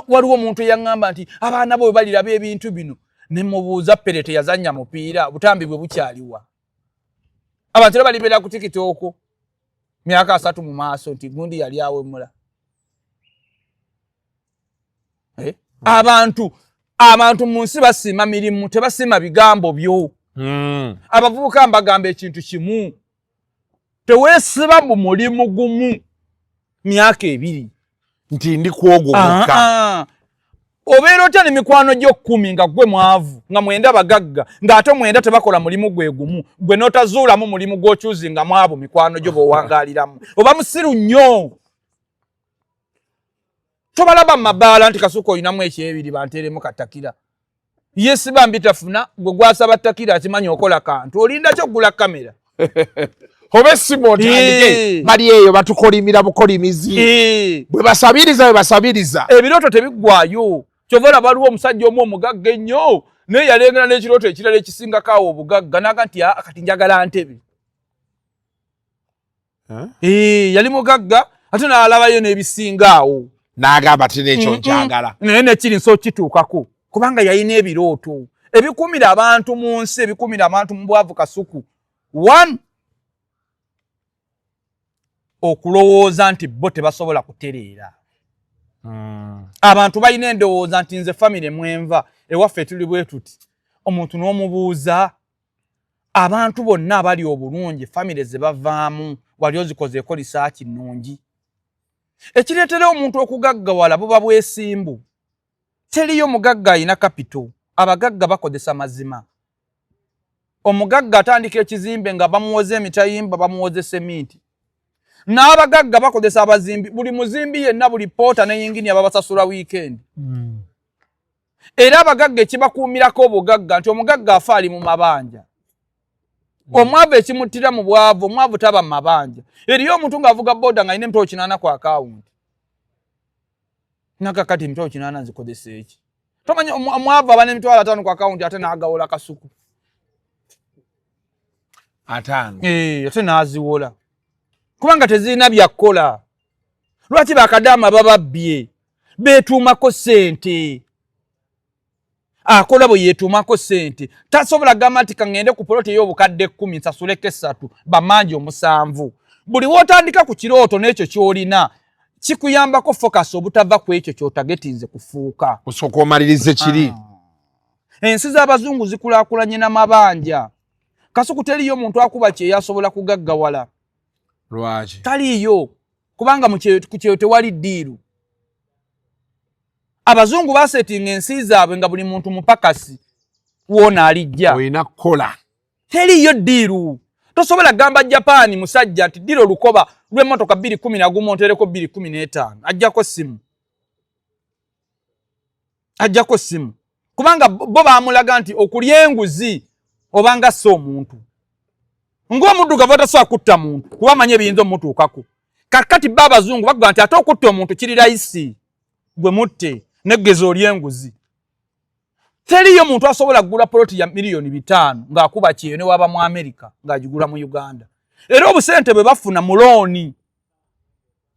Waliwo omuntu eyaŋŋamba nti abaana bo bwe baliraba ebintu bino, ne mubuuza, Pele teyazannya mupiira? Butambi bwe bukyaliwa? Abantu era balibeera ku TikTok myaka 30 mu maaso nti gundi yali awemula. Eh? Abantu mu nsi basiima mirimu, tebasiima bigambo byo. Abavubuka mbagamba ekintu kimu: teweesiba mu mulimu gumu myaka 2. Nti ndi kwogwo gwokka. Ah, ah. Obeera otya ne mikwano gyo 10 nga gwe mwavu, nga 9 bagagga, ng'ate 9 tebakola mulimu gwe gumu, gwe n'otazuulamu mulimu gw'okyuzinga mu abo mikwano gyo b'owangaaliramu? Oba musiru nnyo. Tobalaba mu mabaala nti Kasuka olinamu ekyebiri, banteeremu katakira. Yesiba mbitafuna, gwe gwasaba takira akimanyi okola kantu, olinda ki okugula kamera? Oba essimu otandike. Bali eyo batukolimira bukolimizi. Bwe basabiriza, bwe basabiriza. Ebirooto tebiggwayo. Kyova olaba waliwo omusajja omu omugagga ennyo, naye yalengera n'ekirooto ekirala ekisingako awo obugagga, naga nti, "Ah, kati njagala ntebe." Yali mugagga, ate n'alabayo n'ebisinga awo. N'agamba ti nekyo nkyagala. Naye nekiri nso kituukako, kubanga yalina ebirooto. Ebikumira abantu mu nsi, ebikumira abantu mu bwavu, Kasuku, one, okulowooza nti bo tebasobola kutereera. Abantu balina endowooza nti nze famire mwenva, ewaffe tuli bwe tuti. Omuntu n'omubuuza, abantu bonna abali obulungi famire ze bavaamu wali ozikozeeko research nnungi? Ekireetera omuntu okugaggawala buba bwesimbu. Teriyo mugagga alina capital. Abagagga bakozesa mazima. Omugagga atandika ekizimbe nga bamuwoza emitayimba, bamuwoze seminti. N'abagagga bakozesa abazimbi. Buli muzimbi yenna, buli porter ne yinginiya babasasula weekend. Era abagagga ekibakuumirako obugagga nti omugagga afa ali mu mabanja. Omwavu ekimuttira mu bwavu, omwavu taba mu mabanja. Eriyo omuntu ng'avuga boda ng'alina emitwalo 80 ku akawunti, nakakati emitwalo 80 nzikozesa eki? Tomanyi omwavu aba n'emitwalo 50 ku akawunti, ate n'agawola, Kasuku. 50. Eh, ate n'aziwola kubanga tezirina byakkola. Lwaki bakadaama bababbye? Beetuumako ssente. Akola bwe yeetuumako ssente, tasobola gamba nti kaŋŋende ku poloti ey'obukadde 10 nsasuleko 3, bamanja 7. Buli wootandika ku kirooto n'ekyo ky'olina, kikuyambako focus obutava ku ekyo ky'otagetinze kufuuka. Osooka omalirize kiri. Ensi z'abazungu zikulaakulanye n'amabanja, Kasuku. Teriyo muntu akuba kyeyo asobola kugaggawala. Lwaki? Taliiyo, kubanga ku kyeyo tewali deal. Abazungu basetinga ensi zaabwe nga buli muntu mupakasi woona alijja. Olina kukola. Teriyo deal. Tosobola gamba Japaani musajja nti ddira olukoba lw'emmotoka 211 ontereko 215. Ajjako simu, ajjako simu, kubanga bo bamulaga nti okulya enguzi obanga ssa omuntu ng'omuddugavu atasobola kutta muntu, kuba amanyi ebiyinza omutuukako. Kakati ba abazungu bagamba nti ate okutta omuntu kiri rahisi, gwe mutte neggeza olya enguzi. Teriyo muntu asobola kugula poloti ya miliyoni 5 ng'akuba kyeyo, ne waba mu Amerika, ng'agigula mu Uganda. Era obusente bwe bafuna mu loan,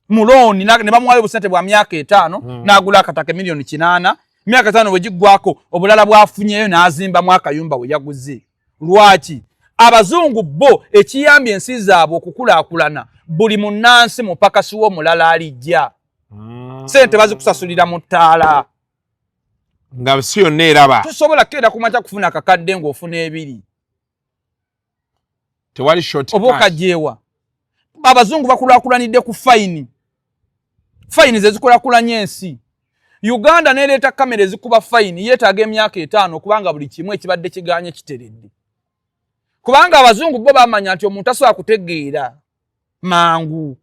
mu loan ne bamuwayo obusente bwa myaka 5, n'agula akataka miliyoni 8. Myaka 5 bwe giggwako, obulala bwafunyeyo n'azimbamu akayumba we yaguze. Lwaki? Abazungu bo ekiyambye ensi zaabwe okukulaakulana, buli munnansi mupakasi w'omulala alijja. Sente bazikusasulira mu ttaala. Nga si yonna eraba. Tosobola kukeera kumakya kufuna akakadde ng'ofuna 2. Tewali short. Oba okajeewa? Abazungu bakulaakulanidde ku fine. Fine zezikulakulanya ensi. Uganda nereeta kamera ezikuba fine, yeetaaga emyaka 5 okubanga buli kimu ekibadde kiganye kiteredde, kubanga abazungu bo bamanya nti omuntu tasobola kutegeera mangu.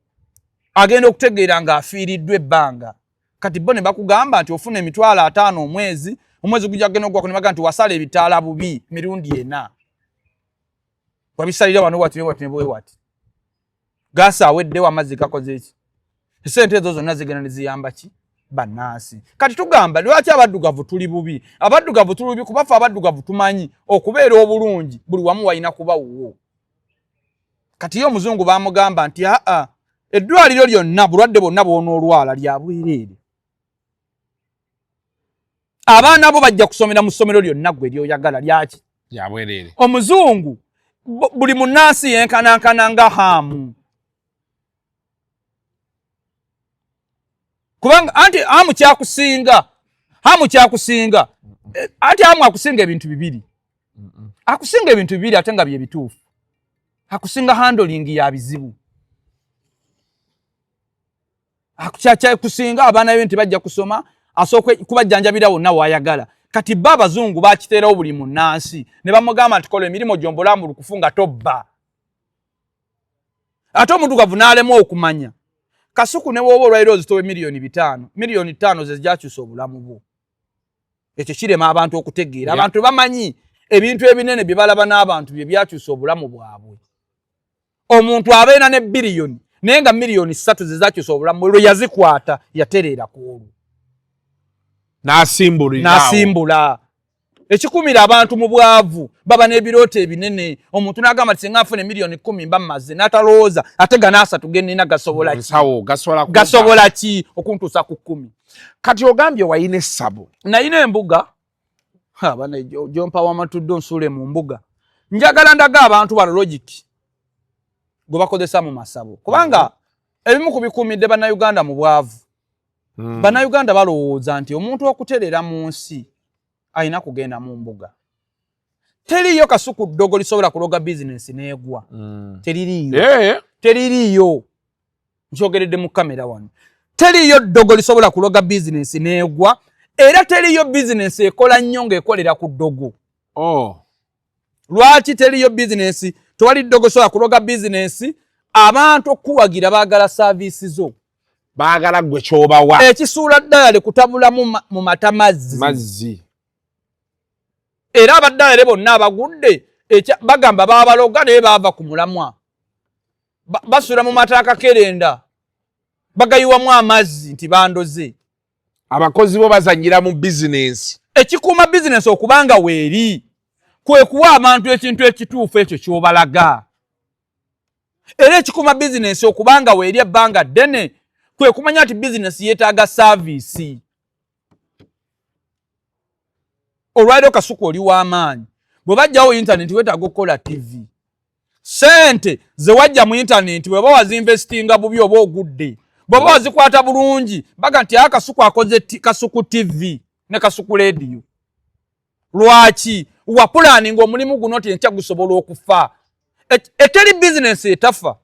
Agenda okutegeera ng'afiiriddwa ebbanga. Kati bo ne bakugamba nti ofuna 50,000 omwezi, omwezi gujja kugenda ogwako ne bagamba nti wasala ebitaala bubi mirundi 4, wabisalira wano wati wati ne bwe wati, gaasi aweddewo, amazzi gakoze eki. Esente ezo zonna zigenda ne ziyamba ki? Bannansi. Kati tugamba lwaki abaddugavu tuli bubi? Abaddugavu tuli bubi kuba ffe abaddugavu tumanyi okubeera obulungi buli wamu walina kuba wuwo. Kati ye omuzungu bamugamba nti aa, eddwaliro lyonna, bulwadde bwonna bw'onoolwala lya bwereere, abaana bo bajja kusomera mu ssomero lyonna gwe lyoyagala lyaki? Lyabwereere. Omuzungu buli munnansi yenkanankana nga haamu, kubanga anti hamu kyakusinga, hamu kyakusinga, anti hamu akusinga ebintu bibiri, akusinga ebintu bibiri ate nga bye bituufu. Akusinga handling ya bizibu, kusinga abaana be nti bajja kusoma, asooka kubajjanjabira wonna wayagala. Kati ba abazungu bakiteerawo buli munnansi ne bamugamba nti kola emirimu gy'ombulambulukufu nga tobba. Ate omuddugavu n'alema okumanya Kasuku ne woba olwaliro ozitowa 5 miliyoni, 5 miliyoni ze zakyusa obulamu bwo. Ekyo kirema abantu okutegeera. Abantu bamanyi ebintu ebinene bye balaba n'abantu bye byakyusa obulamu bwabwe. Omuntu abeera ne biliyoni naye nga 3 miliyoni ze zakyusa obulamu bwe, lwe yazikwata yatereera ku olwo. N'asimbula. Ekikumira abantu mu bwavu, baba n'ebirooto ebinene. Omuntu n'agamba nti singa nfuna 10 miliyoni mba mmaze, n'atalowooza ate gano 30 gennina gasobola ki? Gasobola ki okuntuusa ku 10? Kati ogambye wayina essabo. Nayina embuga. Abana gyompa wamatudde onsuule mu mbuga. Njagala ndaga abantu bano logic gwe bakozesa mu masabo, kubanga ebimu ku bikuumidde bannayuganda mu bwavu, bannayuganda balowooza nti omuntu okuterera mu nsi alina kugenda mu mbuga. Teriiyo Kasuku ddogo lisobola kuloga bizinensi n'egwa. Teririiyo. Teririiyo, nkyogeredde mu kamera wano. Teriiyo ddogo lisobola kuloga bizinensi n'egwa, era teriiyo bizinensi ekola nnyo ng'ekolera ku ddogo. Oh. Lwaki teriiyo bizinensi? Tewali ddogo sobola kuloga bizinensi. Abantu okukuwagira baagala service zo. Baagala gwe kyobawa. Ekisuula ddayale kutabulamu mu mata mazzi. Mazzi. Era abaddayale bonna abagudde bagamba babaloga, naye baava ku mulamwa. Basula mu mata akakerenda, bagayiwamu amazzi nti bandoze. Abakozi bo bazanyira mu bizinensi. Ekikuuma bizinensi okubanga weeri kwe kuwa abantu ekintu ekituufu ekyo ky'obalaga. Era ekikuuma bizinensi okubanga weeri ebbanga ddene kwe kumanya nti bizinensi yeetaaga service. Olwaliro Kasuku oli w'amaanyi, bwe bajjawo intaneti weetaaga okukola TV. Sente ze wajja mu intaneti bweba wazinvestinga bubi oba ogudde, bweba wazikwata bulungi baga nti aa, Kasuku akoze Kasuku TV ne Kasuku Radio. Lwaki wapulaninga omulimu guno ti enkya gusobola okufa? Eteri bizinensi etafa,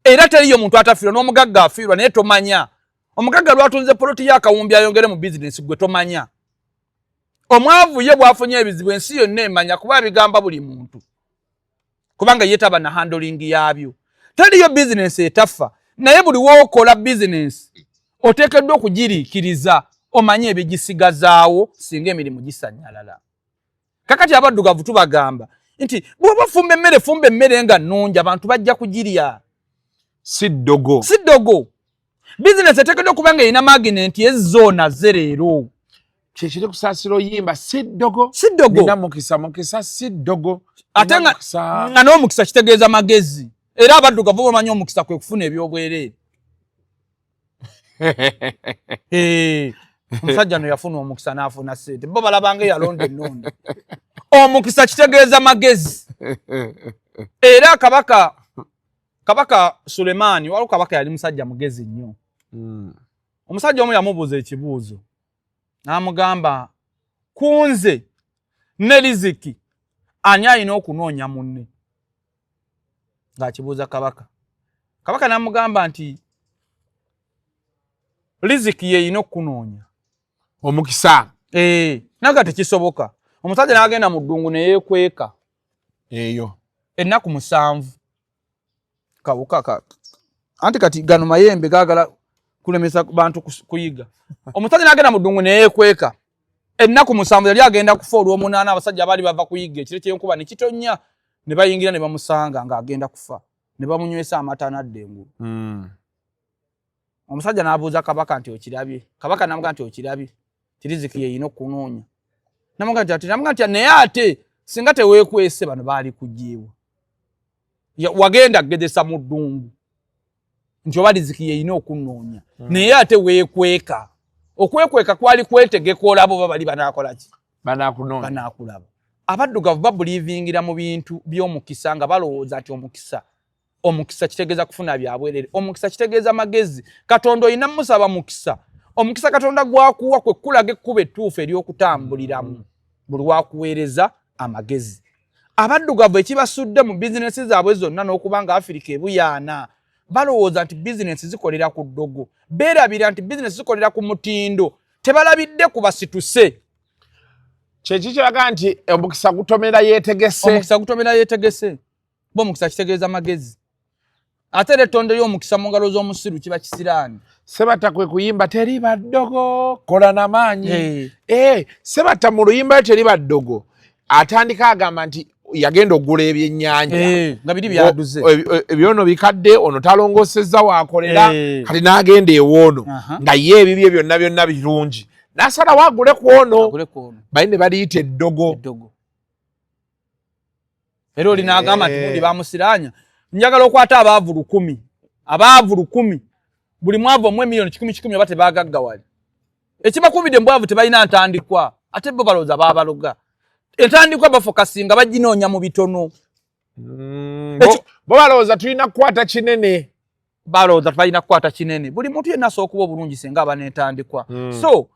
era teriyo muntu atafiirwa. N'omugagga afiirwa, naye tomanya omugagga lwatunze poloti y'akawumbi ayongere mu bizinensi, gwe tomanya. Omwavu ye bw'afunye ebizibu ensi yonna emanya, kuba abigamba buli muntu, kubanga ye taba na handling yaabyo. Teriyo bizinensi etafa, naye buli wookola bizinensi oteekeddwa okugiriikiriza omanye ebigisigazaawo singa emirimu gisanyalala. Kakati abaddugavu tubagamba nti bw'oba ofumba emmere, fumba emmere nga nnungi, abantu bajja kugirya. Si ddogo. Si ddogo. Bizinesi eteekeddwa okuba nga erina magnet ezzoona ze leero. Kyekiri kusaasira oyimba si ddogo. Si ddogo. Nina mukisa, mukisa si ddogo. Ate nga n'omukisa kitegeeza magezi, era abaddugavu bamanyi omukisa kwe kufuna ebyobwereere. Omusajja no yafuna omukisa n'afuna ssente, bo balabanga eyalonda ennonda. Omukisa kitegeeza magezi. Era kabaka Sulemaani, waliwo kabaka yali musajja mugezi nnyo. Omusajja omu yamubuuza ekibuuzo n'amugamba, ku nze ne riziki ani alina okunoonya munne? Ng'akibuuza kabaka. Kabaka n'amugamba nti riziki yeyina okukunoonya. Omukisa. Ee, naga tekisoboka. Omusajja n'agenda mu ddungu ne yeekweka eyo ennaku 7, kawuka ka Anti kati gano mayembe gaagala kulemesa bantu kuyiga. Omusajja n'agenda mu ddungu neyeekweka ennaku 7, yali agenda kufa olw'omunaana. Abasajja baali bava kuyiga, ekiro ky'enkuba ne kitonnya ne bayingira ne bamusanga ng'agenda kufa, ne bamunywesa amata n'adda engulu. Omusajja n'abuuza kabaka nti, "Okirabye?" Kabaka n'amugamba nti, "Okirabye, tiriziki yeyina okunoonya." Namugamba nti ate, namugamba nti naye ate singa teweekwese bano baali kujiibwa. Wagenda kugezesa mu ddungu nti oba riziki yeyina okunoonya, naye ate weekweka. Okwekweka kwali kwetegeka olaba oba bali banaakola ki. Banakunoonya. Banaakulaba. Abaddugavu babulievingira mu bintu by'omukisa nga balowooza nti omukisa kitegeeza kufuna byabwerere. Omukisa kitegeeza magezi. Katonda olina musaba mukisa. Omukisa Katonda gwakuwa kwe kulaga ekkubo ettuufu ery'okutambuliramu buli wakuweereza amagezi. Abaddugavu ekibasudde mu bizinesi zaabwe zonna n'okuba nga Afirika ebuyaana, balowooza nti bizinesi zikolera ku ddogo. Beerabira nti bizinesi zikolera ku mutindo. Tebalabidde ku basituse. Kyeki kiraga nti omukisa gutomera yeetegese. Omukisa gutomera yeetegese. Bo omukisa kitegeeza magezi. Ate era ettonde ly'omukisa mu ngalo z'omusiru kiba kisiraani. Sebatta kwe kuyimba teriba ddogo, kola namaanyi. Hey. Sebatta mu luyimba lwe teriba ddogo atandika agamba nti yagenda okugula ebyennyanja nga biri byaduze. Ebyono bikadde, ono talongosezza waakolera. Kati n'agenda ewoono nga ye ebibye byonna byonna birungi, n'asalawo agule ku ono. Agule ku ono. Bali ne baliyita eddogo. Eddogo. Era oli n'agamba nti gundi bamusiraanya, njagala okwata abaavu 1000, abaavu 1000, buli mwavu omuwe miliyoni 100 100, oba tebagaggawale. Ekibakubidde mu bwavu, tebalina ntandikwa. Ate bo balowooza baabaloga. Entandikwa bafokasinga baginoonya mu bitono. Bo balowooza tulina kukwata kinene. Balowooza balina kukwata kinene. Buli muntu yenna asobola okuba obulungi singa aba n'entandikwa. So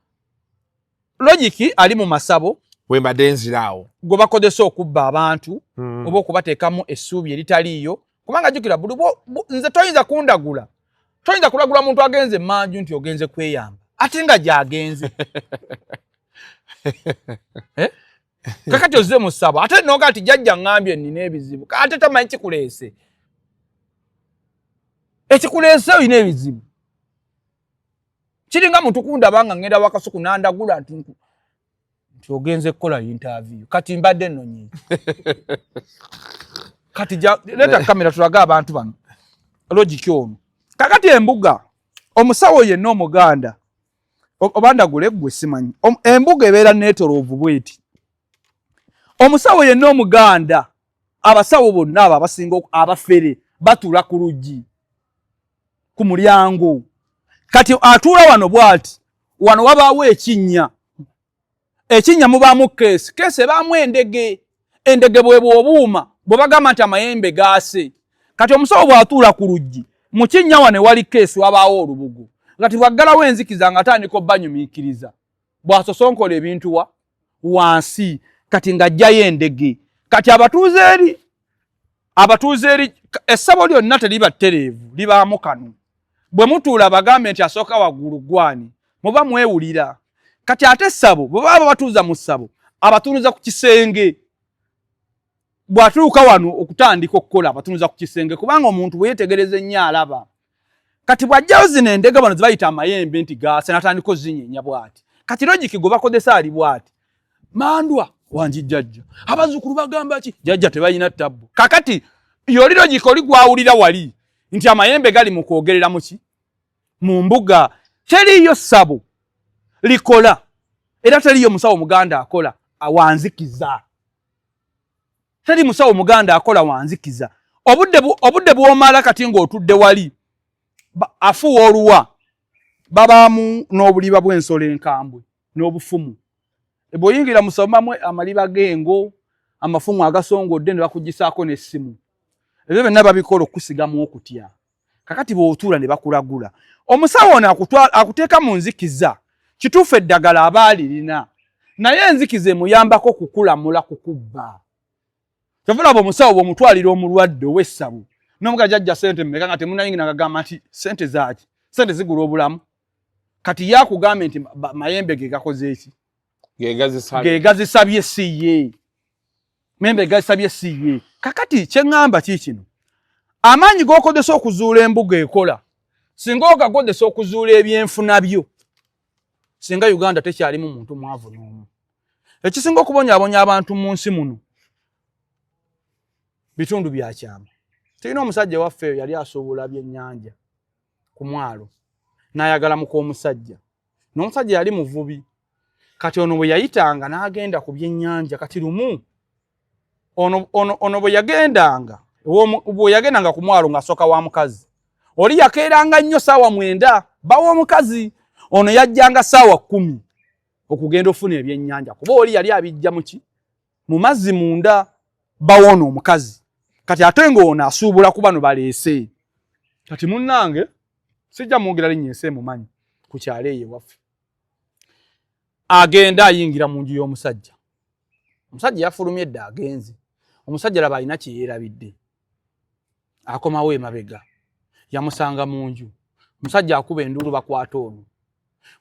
logic ali mu masabo wembadde nziraawo gwe bakozesa okubba abantu oba okubateekamu essuubi eritaliiyo. Kubanga jjukira buli nze toyinza kundagula, toyinza kulagula muntu agenze emanju nti ogenze kweyamba ate nga gy'agenze. Eh? Kakati ozze mu ssabo ate noga nti jjajja ŋŋambye nnina ebizibu, ate tamanyi kikuleese. Ekikuleese olina ebizibu kiringa muntu kundaba nga ŋŋenda wakasuku nandagula nti ogenze kukola interview. Kati mbadde nnonye kati leeta kamera tulage abantu bano logic ono. Kakati embuga, omusawo yenna omuganda oba ndagula eggwe simanyi. Embuga ebeera neetoloovu bweti. Omusawo yenna omuganda, abasawo bonna abo abasinga abafere batuula ku luggi, ku mulyango. Kati atuula wano bw'ati, wano wabaawo ekinnya. Ekinnya mubaamu keesi, keesi ebaamu endege. Endege bwe bw'obuuma bwe bagamba nti amayembe gaase. Kati omusawo bw'atuula ku luggi mu kinnya wano ewali keesi wabaawo olubugo. Kati bw'aggalawo enzikiza ng'atandika obbanyumiikiriza, bw'asosonkola ebintu wa wansi, kati ng'aggyayo endege. Kati abatuuze eri essabo lyonna teriba ttereevu, libaamu kano. Bwe mutuula bagambe nti asooka waggulu gwani, muba mwewulira. Kati ate essabo bwe baba babatuuza mu ssabo, abatunuza ku kisenge. Bw'atuuka wano okutandika okukola abatunuza ku kisenge, kubanga omuntu bwe yeetegereza ennyo alaba. Kati bw'ajjayo zino endege bano ze bayita amayembe nti gaase, n'atandika ozinyeenya bw'ati. Kati logic gwe bakozesa ali bw'ati: mandwa wangi jjajja, abazzukulu bagamba ki jjajja, tebalina tabbu. Kakati yoli logic oli gwawulira wali nti amayembe gali mu kwogerera muki mu mbuga. Teriiyo ssabo likola, era teriiyo musawo muganda akola awanzikiza. Teri musawo muganda akola wanzikiza. Obudde bw'omala kati ng'otudde wali afuuwa oluwa, babaamu n'obuliba bw'ensolo enkambwe n'obufumu. Bw'oyingira mu ssabo amaliba g'engo, amafumu agasongodde ne bakugisaako n'essimu. Ebyo byonna babikola okukusigamu okutya. Kakati bw'otuula ne bakulagula, omusawo ono akuteeka mu nzikiza. Kituufu eddagala aba alirina, naye enzikiza emuyambako kukulamula kukubba. Kyova omusawo bw'omutwalira omulwadde ow'essabo n'omuga jjajja sente mmeka nga temunayingira, ngagamba nti sente zaaki? Sente zigula obulamu? Kati yakugambe nti mayembe ge gakoze eki, ge gazisabye, si ye membe gazisabye, si ye. Kakati kyeŋŋamba ki kino? Amaanyi g'okozesa okuzuula embuga ekola, singa ogakozesa okuzuula ebyenfuna byo, singa Uganda tekyalimu muntu mwavu n'omu. Ekisinga okubonyaabonya abantu mu nsi muno bitundu bya kyama. Tulina omusajja waffe eyo yali asuubula byennyanja ku mwalo, n'ayagala muka omusajja, n'omusajja yali muvubi. Kati ono bwe yayitanga n'agenda ku byennyanja, kati lumu ono bwe yagendanga bwe yagendanga ku mwalo ng'asooka wa mukazi oli yakeeranga nnyo 9:00 bawa omukazi ono yajjanga 10:00 okugenda ofuna ebyennyanja, kuba oli yali abijja muki mu mazzi munda bawona omukazi. Kati ate ng'ono asuubula ku bano baleese. Kati munnange sijja mwogera linnya, ensi emumanyi ku kyalo eyo ewaffe. Agenda ayingira mu nju y'omusajja, omusajja yafulumye edda agenze. Omusajja laba alina kye yeerabidde, akomawo emabega yamusanga mu nju. Omusajja akuba enduulu, bakwata ono.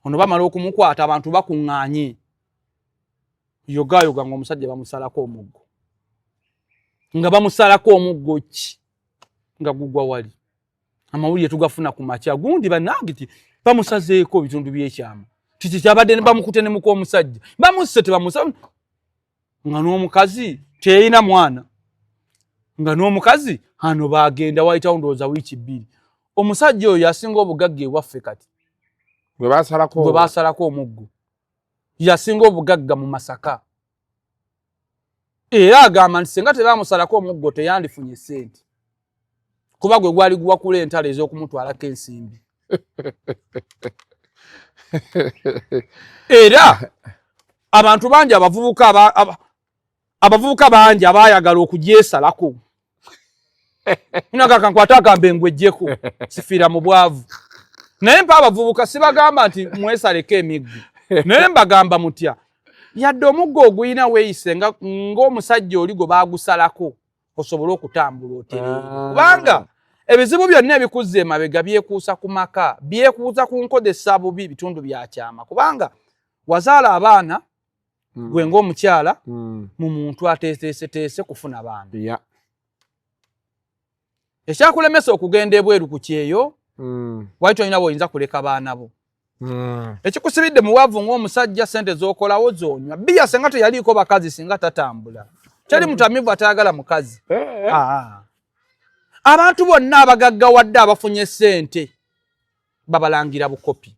Ono bamala okumukwata, abantu bakuŋŋaanye, yogayoga ng'omusajja bamusalako omuggo, nga bamusalako omuggo ki nga gugwa wali. Amawulire tugafuna ku makya gundi, bannange ti bamusazeeko ebitundu by'ekyama, tiki kyabadde bamukute ne muka omusajja bamusse tebamusa, nga n'omukazi teyina mwana, nga n'omukazi ano bagenda wayitawo ndowooza wiiki 2. Omusajja oyo yasinga obugagga ewaffe kati. Gwe basalako? Gwe basalako omuggo yasinga obugagga mu Masaka, era agamba nti singa tebamusalako omuggo teyandifunye sente, kuba gwe gwali guwakula entalo ez'okumutwalako ensimbi. Era abantu bangi, abavubuka bangi abayagala okugyesalako naga kankwate agambe ngwejjeko sifiira mu bwavu. Naye mpa abavubuka sibagamba nti mwesaleko emiggo, naye mbagamba mutya, yadde omuggo oguyina weeyise ng'omusajja oli gwe baagusalako osobole okutambula otereere. Kubanga ebizibu byonna ebikuzza emabega byekuusa ku maka, byekuusa ku nkozesa bubi bitundu bya kyama, kubanga wazaala abaana gwe ng'omukyala mu muntu ateeseteese kufuna baana. Ekyakulemesa okugenda ebweru ku kyeyo, wali tolina bw'oyinza kuleka baana bo. Ekikusibidde muwavu ng'omusajja, sente z'okolawo z'onywa bbiya. Senga teyaliiko bakazi, singa tatambula. Teri mutamivu atayagala mukazi. Ah. Abantu bonna abagaggawadde abafunye sente babalangira bukopi.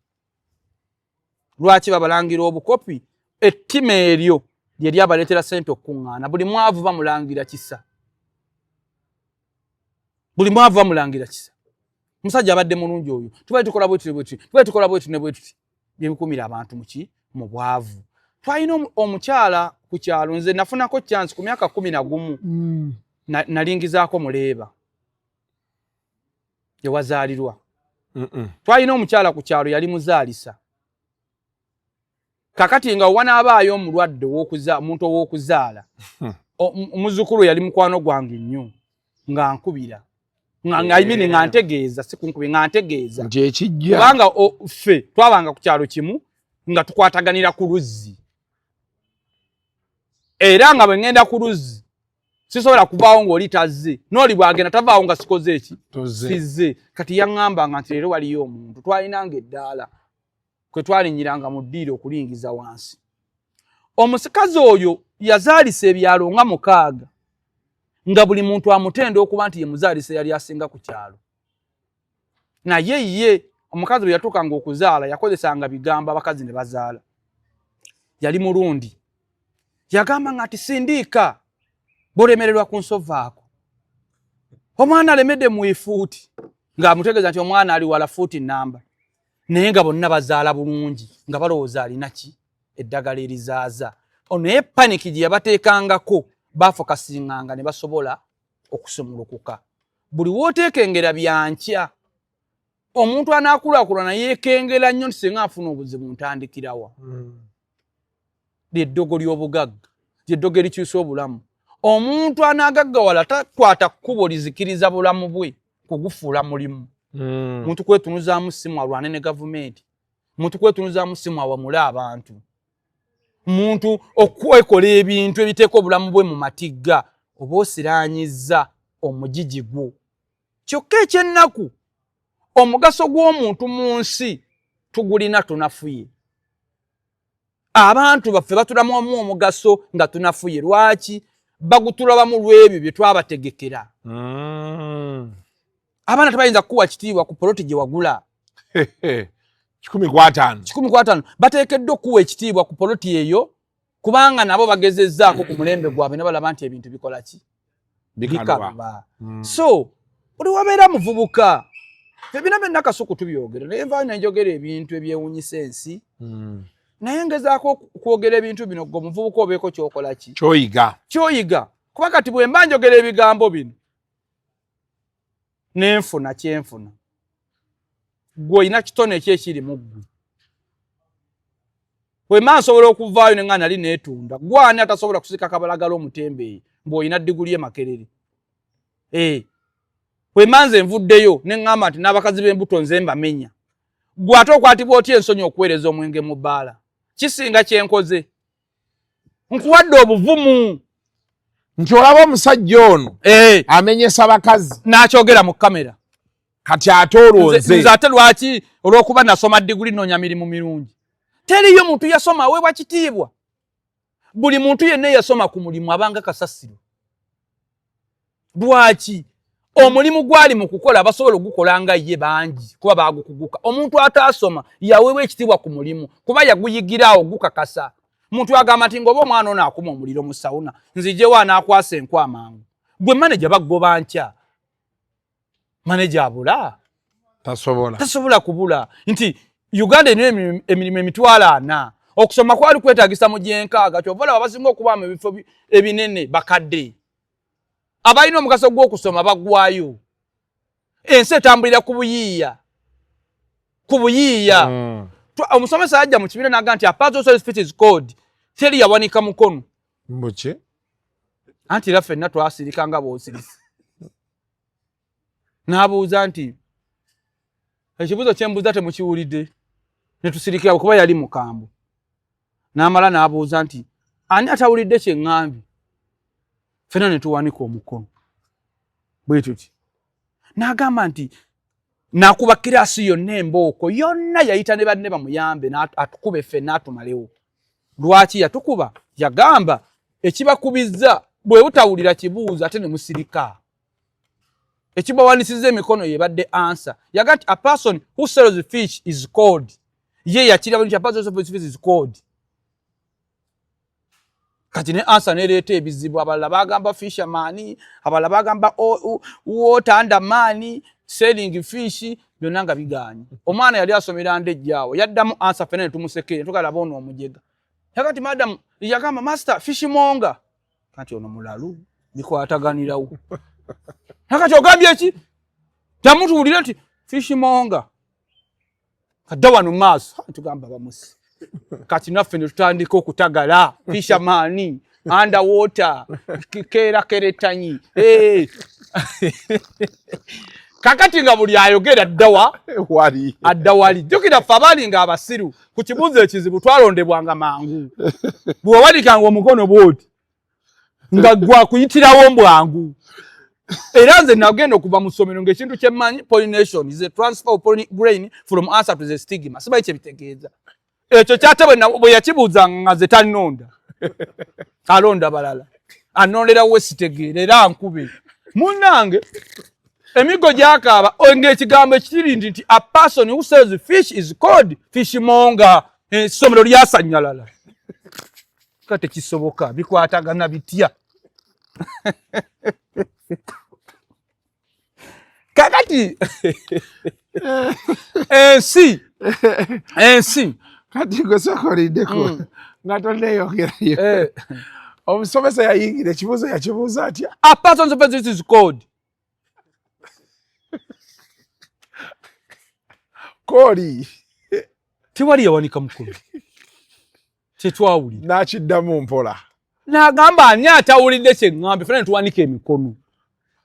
Lwaki babalangira obukopi? Ettima eryo lye lyabaleetera sente okukuŋŋaana. Buli mwavu bamulangira kisa, buli mwavu bamulangira kisa. Musajja abadde mulungi oyo, tubadde tukola bwetuti bwetuti, tubadde tukola bwetuti ne bwetuti, byebikumira abantu muki mu bwavu. Twalina omukyala ku kyalo, nze nafunako chance ku myaka 11 nalingizaako muleeba ewazaalirwa. Twalina omukyala ku kyalo yali muzaalisa. Kakati nga wanaabaayo omulwadde omuntu ow'okuzaala, omuzzukulu yali mukwano gwange nnyo, nga nkubira nga I mean nga ntegeeza, si kunkubi, nga ntegeeza nti ekijja. Kubanga ffe twabanga ku kyalo kimu nga tukwataganira ku luzzi, era nga bwe ŋŋenda ku luzzi sisobola kuvaawo ng'oli tazze, n'oli bw'agenda tavaawo nga sikoze eki Tozze. Sizze. Kati yaŋŋambanga nti leero waliyo omuntu. Twalinanga eddaala kwe twalinyiranga mu ddiiro okulingiza wansi. Omusikazi oyo yazaalisa ebyalo nga mukaaga, nga buli muntu amutenda okuba nti ye muzaalisa yali asinga ku kyalo. Naye ye omukazi bwe yatuukanga okuzaala yakozesanga bigambo abakazi ne bazaala. Yali mulundi, yagamba nga nti sindiika bolemererwa ku nsovaako, omwana alemedde mu ifuuti, ng'amutegeeza nti omwana ali wala fuuti namba. Naye nga bonna bazaala bulungi, nga balowooza alina ki eddagala erizaaza. Naye panic gye yabateekangako, baafokasinganga ne basobola okusumulukuka. Buli wooteekengera byankya, omuntu anaakulaakulana yeekengera nnyo nti singa nfuna obuzibu ntandikirawa. Lyeddogo ly'obugagga, lyeddogo erikyusa obulamu. Omuntu anaagaggawala takwata kkubo lizikiriza bulamu bwe kugufuula mulimu. Muntu kwetunuzaamu simu alwane ne gavumenti, muntu kwetunuzaamu simu awamule abantu, muntu okwekola ebintu ebiteeka obulamu bwe mu matigga, oba osiraanyizza omugigi gwo. Kyokka ekyennaku, omugaso gw'omuntu mu nsi tugulina tunafuye. Abantu baffe batulamu omugaso nga tunafuye. Lwaki bagutulabamu? Lw'ebyo bye twabategekera. Abaana tebayinza kukuwa kitiibwa ku poloti gye wagula. 150. 150. Bateekeddwa okuwa ekitiibwa ku poloti eyo, kubanga nabo bagezezzaako ku mulembe gwabwe ne balaba nti ebintu bikola ki? Bikaluba. So oli wabeera muvubuka, ebina byonna Kasuku tubyogera, naye nvaayo nenjogera ebintu ebyewunyisa ensi. Naye ngezaako okwogera ebintu bino gwe omuvubuka obeeko kyokola ki? Kyoyiga. Kyoyiga. Kuba kati bwe mba njogera ebigambo bino nenfuna kyenfuna, gwe olina kitone eki ekiri mu ggwe. Bwe mba nsobola okuvaayo ne nga nali neetunda, gwani atasobola kusika kabalagala omutembeeyi mbw'olina diguli e Makerere? Eh. Bwe mba nze nvuddeyo ne ŋŋamba nti n'abakazi b'embuto nze mbamenya, gwe ate okwatibwa otya ensonyi okuweereza omwenge mu bbaala? Kisinga kyenkoze, nkuwadde obuvumu. Nti olaba omusajja ono amenyesa bakazi. N'akyogera mu kamera. Kati ate olwo nze Nze ate lwaki olw'okuba nasoma diguli noonya mirimu mirungi? Teriyo muntu yasoma aweebwa kitiibwa. Buli muntu yenna eyasoma ku mulimu abanga kasasiro. Lwaki? Omulimu gwali mu kukola abasobola ogukola nga ye bangi, kuba bagukuguka. Omuntu ataasoma yaweebwa ekitiibwa ku mulimu kuba yaguyigiraawo gukakasa. Muntu agamba nti ng'oba omwana ono akuma omuliro mu sawuna, nzijewo anaakwasa enku amangu. Gwe maneja baggoba nkya, maneja abula. Tasobola. Tasobola kubula. Nti Uganda erina emirimu 400,000. Okusoma kwali kwetagisa mu gyenkaaga. Kyova olaba abasinga okubaamu ebifo ebinene bakadde, abalina omugaso gw'okusoma baggwayo. Ensi etambulira ku buyiiya, ku buyiiya. Omusomesa yajja mu kibiina n'agamba nti a person who fish is called. Teri yawanika mukono. Mbuki? Anti era ffenna twasirika nga bw'osirisa. N'abuuza nti ekibuuzo kyembuuza temukiwulidde? Ne tusirikira kuba yali mukambwe. N'amala n'abuuza nti ani atawulidde kye ŋŋambye? Ffenna ne tuwanika omukono bwe tuti. N'agamba nti n'akuba kiraasi yonna embooko yonna, yayita ne banne bamuyambe atukube ffenna atumalewo. Lwaki yatukuba? Yagamba ekibakubizza bwe butawulira kibuuzo ate ne musirika. Ekibawanisiza emikono yebadde answer. Yaga nti a person who sells fish is called. Ye yakiraba nti a person who sells fish is called. Kati ne answer nereeta ebizibu. Abalala bagamba fisherman, abalala bagamba water under man selling fish, byonna nga bigaanye. Omwana yali asomera ndejjaawo yaddamu answer, ffenna ne tumusekere, tugalaba ono omujega. Yaga nti madam, yagamba master fishmonger. Kati ono mulalu, bikwataganirawo. Nakati ogambye ki? Tamutuwulire nti fishmonger. Kadda wano maaso, tugamba bamusi. Kati naffe ne tutandika okutagala fisherman, underwater, keera keretanyi. Hey. Kakati nga buli ayogera addawa wali. Adda wali. Jjukira ffe abaali nga abasiru ku kibuuzo ekizibu twalondebwanga mangu. Bw'owanikanga omukono bw'oti nga gwakuyitirawo mbwangu. Era nze nagenda okuva mu ssomero ng'ekintu kye mmanyi, pollination is a transfer of pollen grain from anther to the stigma. Simanyi kye bitegeeza. Ekyo kyate bwe yakibuuza nga nze tannonda, alonda balala, anondera we sitegeera era ankube. Munnange emigo gyakaaba ng'ekigambo ekiri nti a person who sells fish is called fishmonger. Essomero lyasannyalala. Ka tekisoboka, bikwatagana bitya? Kakati ensi Kati gwe sokoliddeko nga tonneeyongerayo. Omusomesa yayingira ekibuuzo yakibuuza atya? A person who sells fish is called. Kooli. Tewali yawanika mukono, tetwawulira. N'akiddamu mpola. N'agamba ani atawulidde kye ŋŋambye? Ffenna ne tuwanika emikono.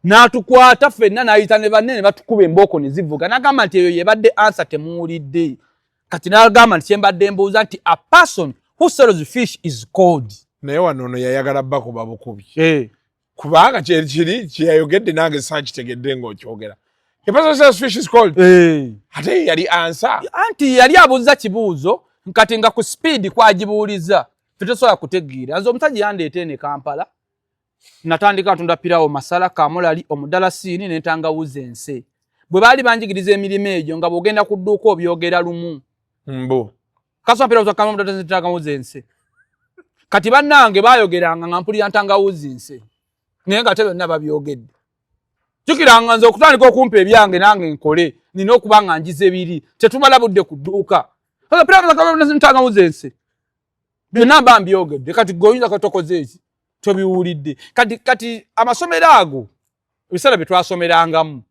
N'atukwata ffenna n'ayita ne banne ne batukuba embooko ne zivuga. N'agamba nti eyo yebadde answer temuwulidde. Kati n'agamba nti kyembadde mbuuza nti a person who sells fish is called. Naye wano ono yayagala bakuba bukubi. Kubanga kiri kyeyayogedde nange saakitegedde ng'okyogera. A person says fish is cold. Hey. Ate yali answer. Anti yali abuuza kibuuzo kati nga ku speed kwagibuuliza tetusobola kutegeera. Nze omusajja yandeeta eno e Kampala, natandika atunda pirawo, masala, kamulali, omudalasiini n'entangawuzi ense. Bwe baali banjigiriza emirimu egyo nga bw'ogenda ku dduuka obyogera lumu. Mbu. Kaswa pirawo kamulali entangawuzi ense. Kati bannange baayogeranga nga mpulira ntangawuzi nse. Naye nga te byonna babyogedde. Jjukiranga nze okutandika okumpa ebyange nange nkole nina okuba nga njize biri tetumala budde ku dduuka. Ntangawuzi ense. Byonna mba mbyogedde kati gwe oyinza katokoze eki tobiwulidde. Kati kati amasomero ago ebiseera bye twasomerangamu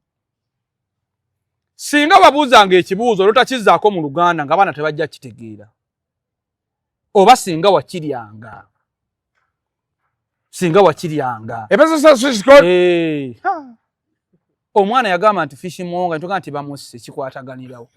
singa babuuzanga ekibuuzo olwotakizzaako mu Luganda nga abaana tebajja kitegeera, oba singa wakiryanga singa wakiryanga. A person says fish is cold. Hey. Omwana yagamba nti fish monger, ntuga nti bamusse kikwataganirawo.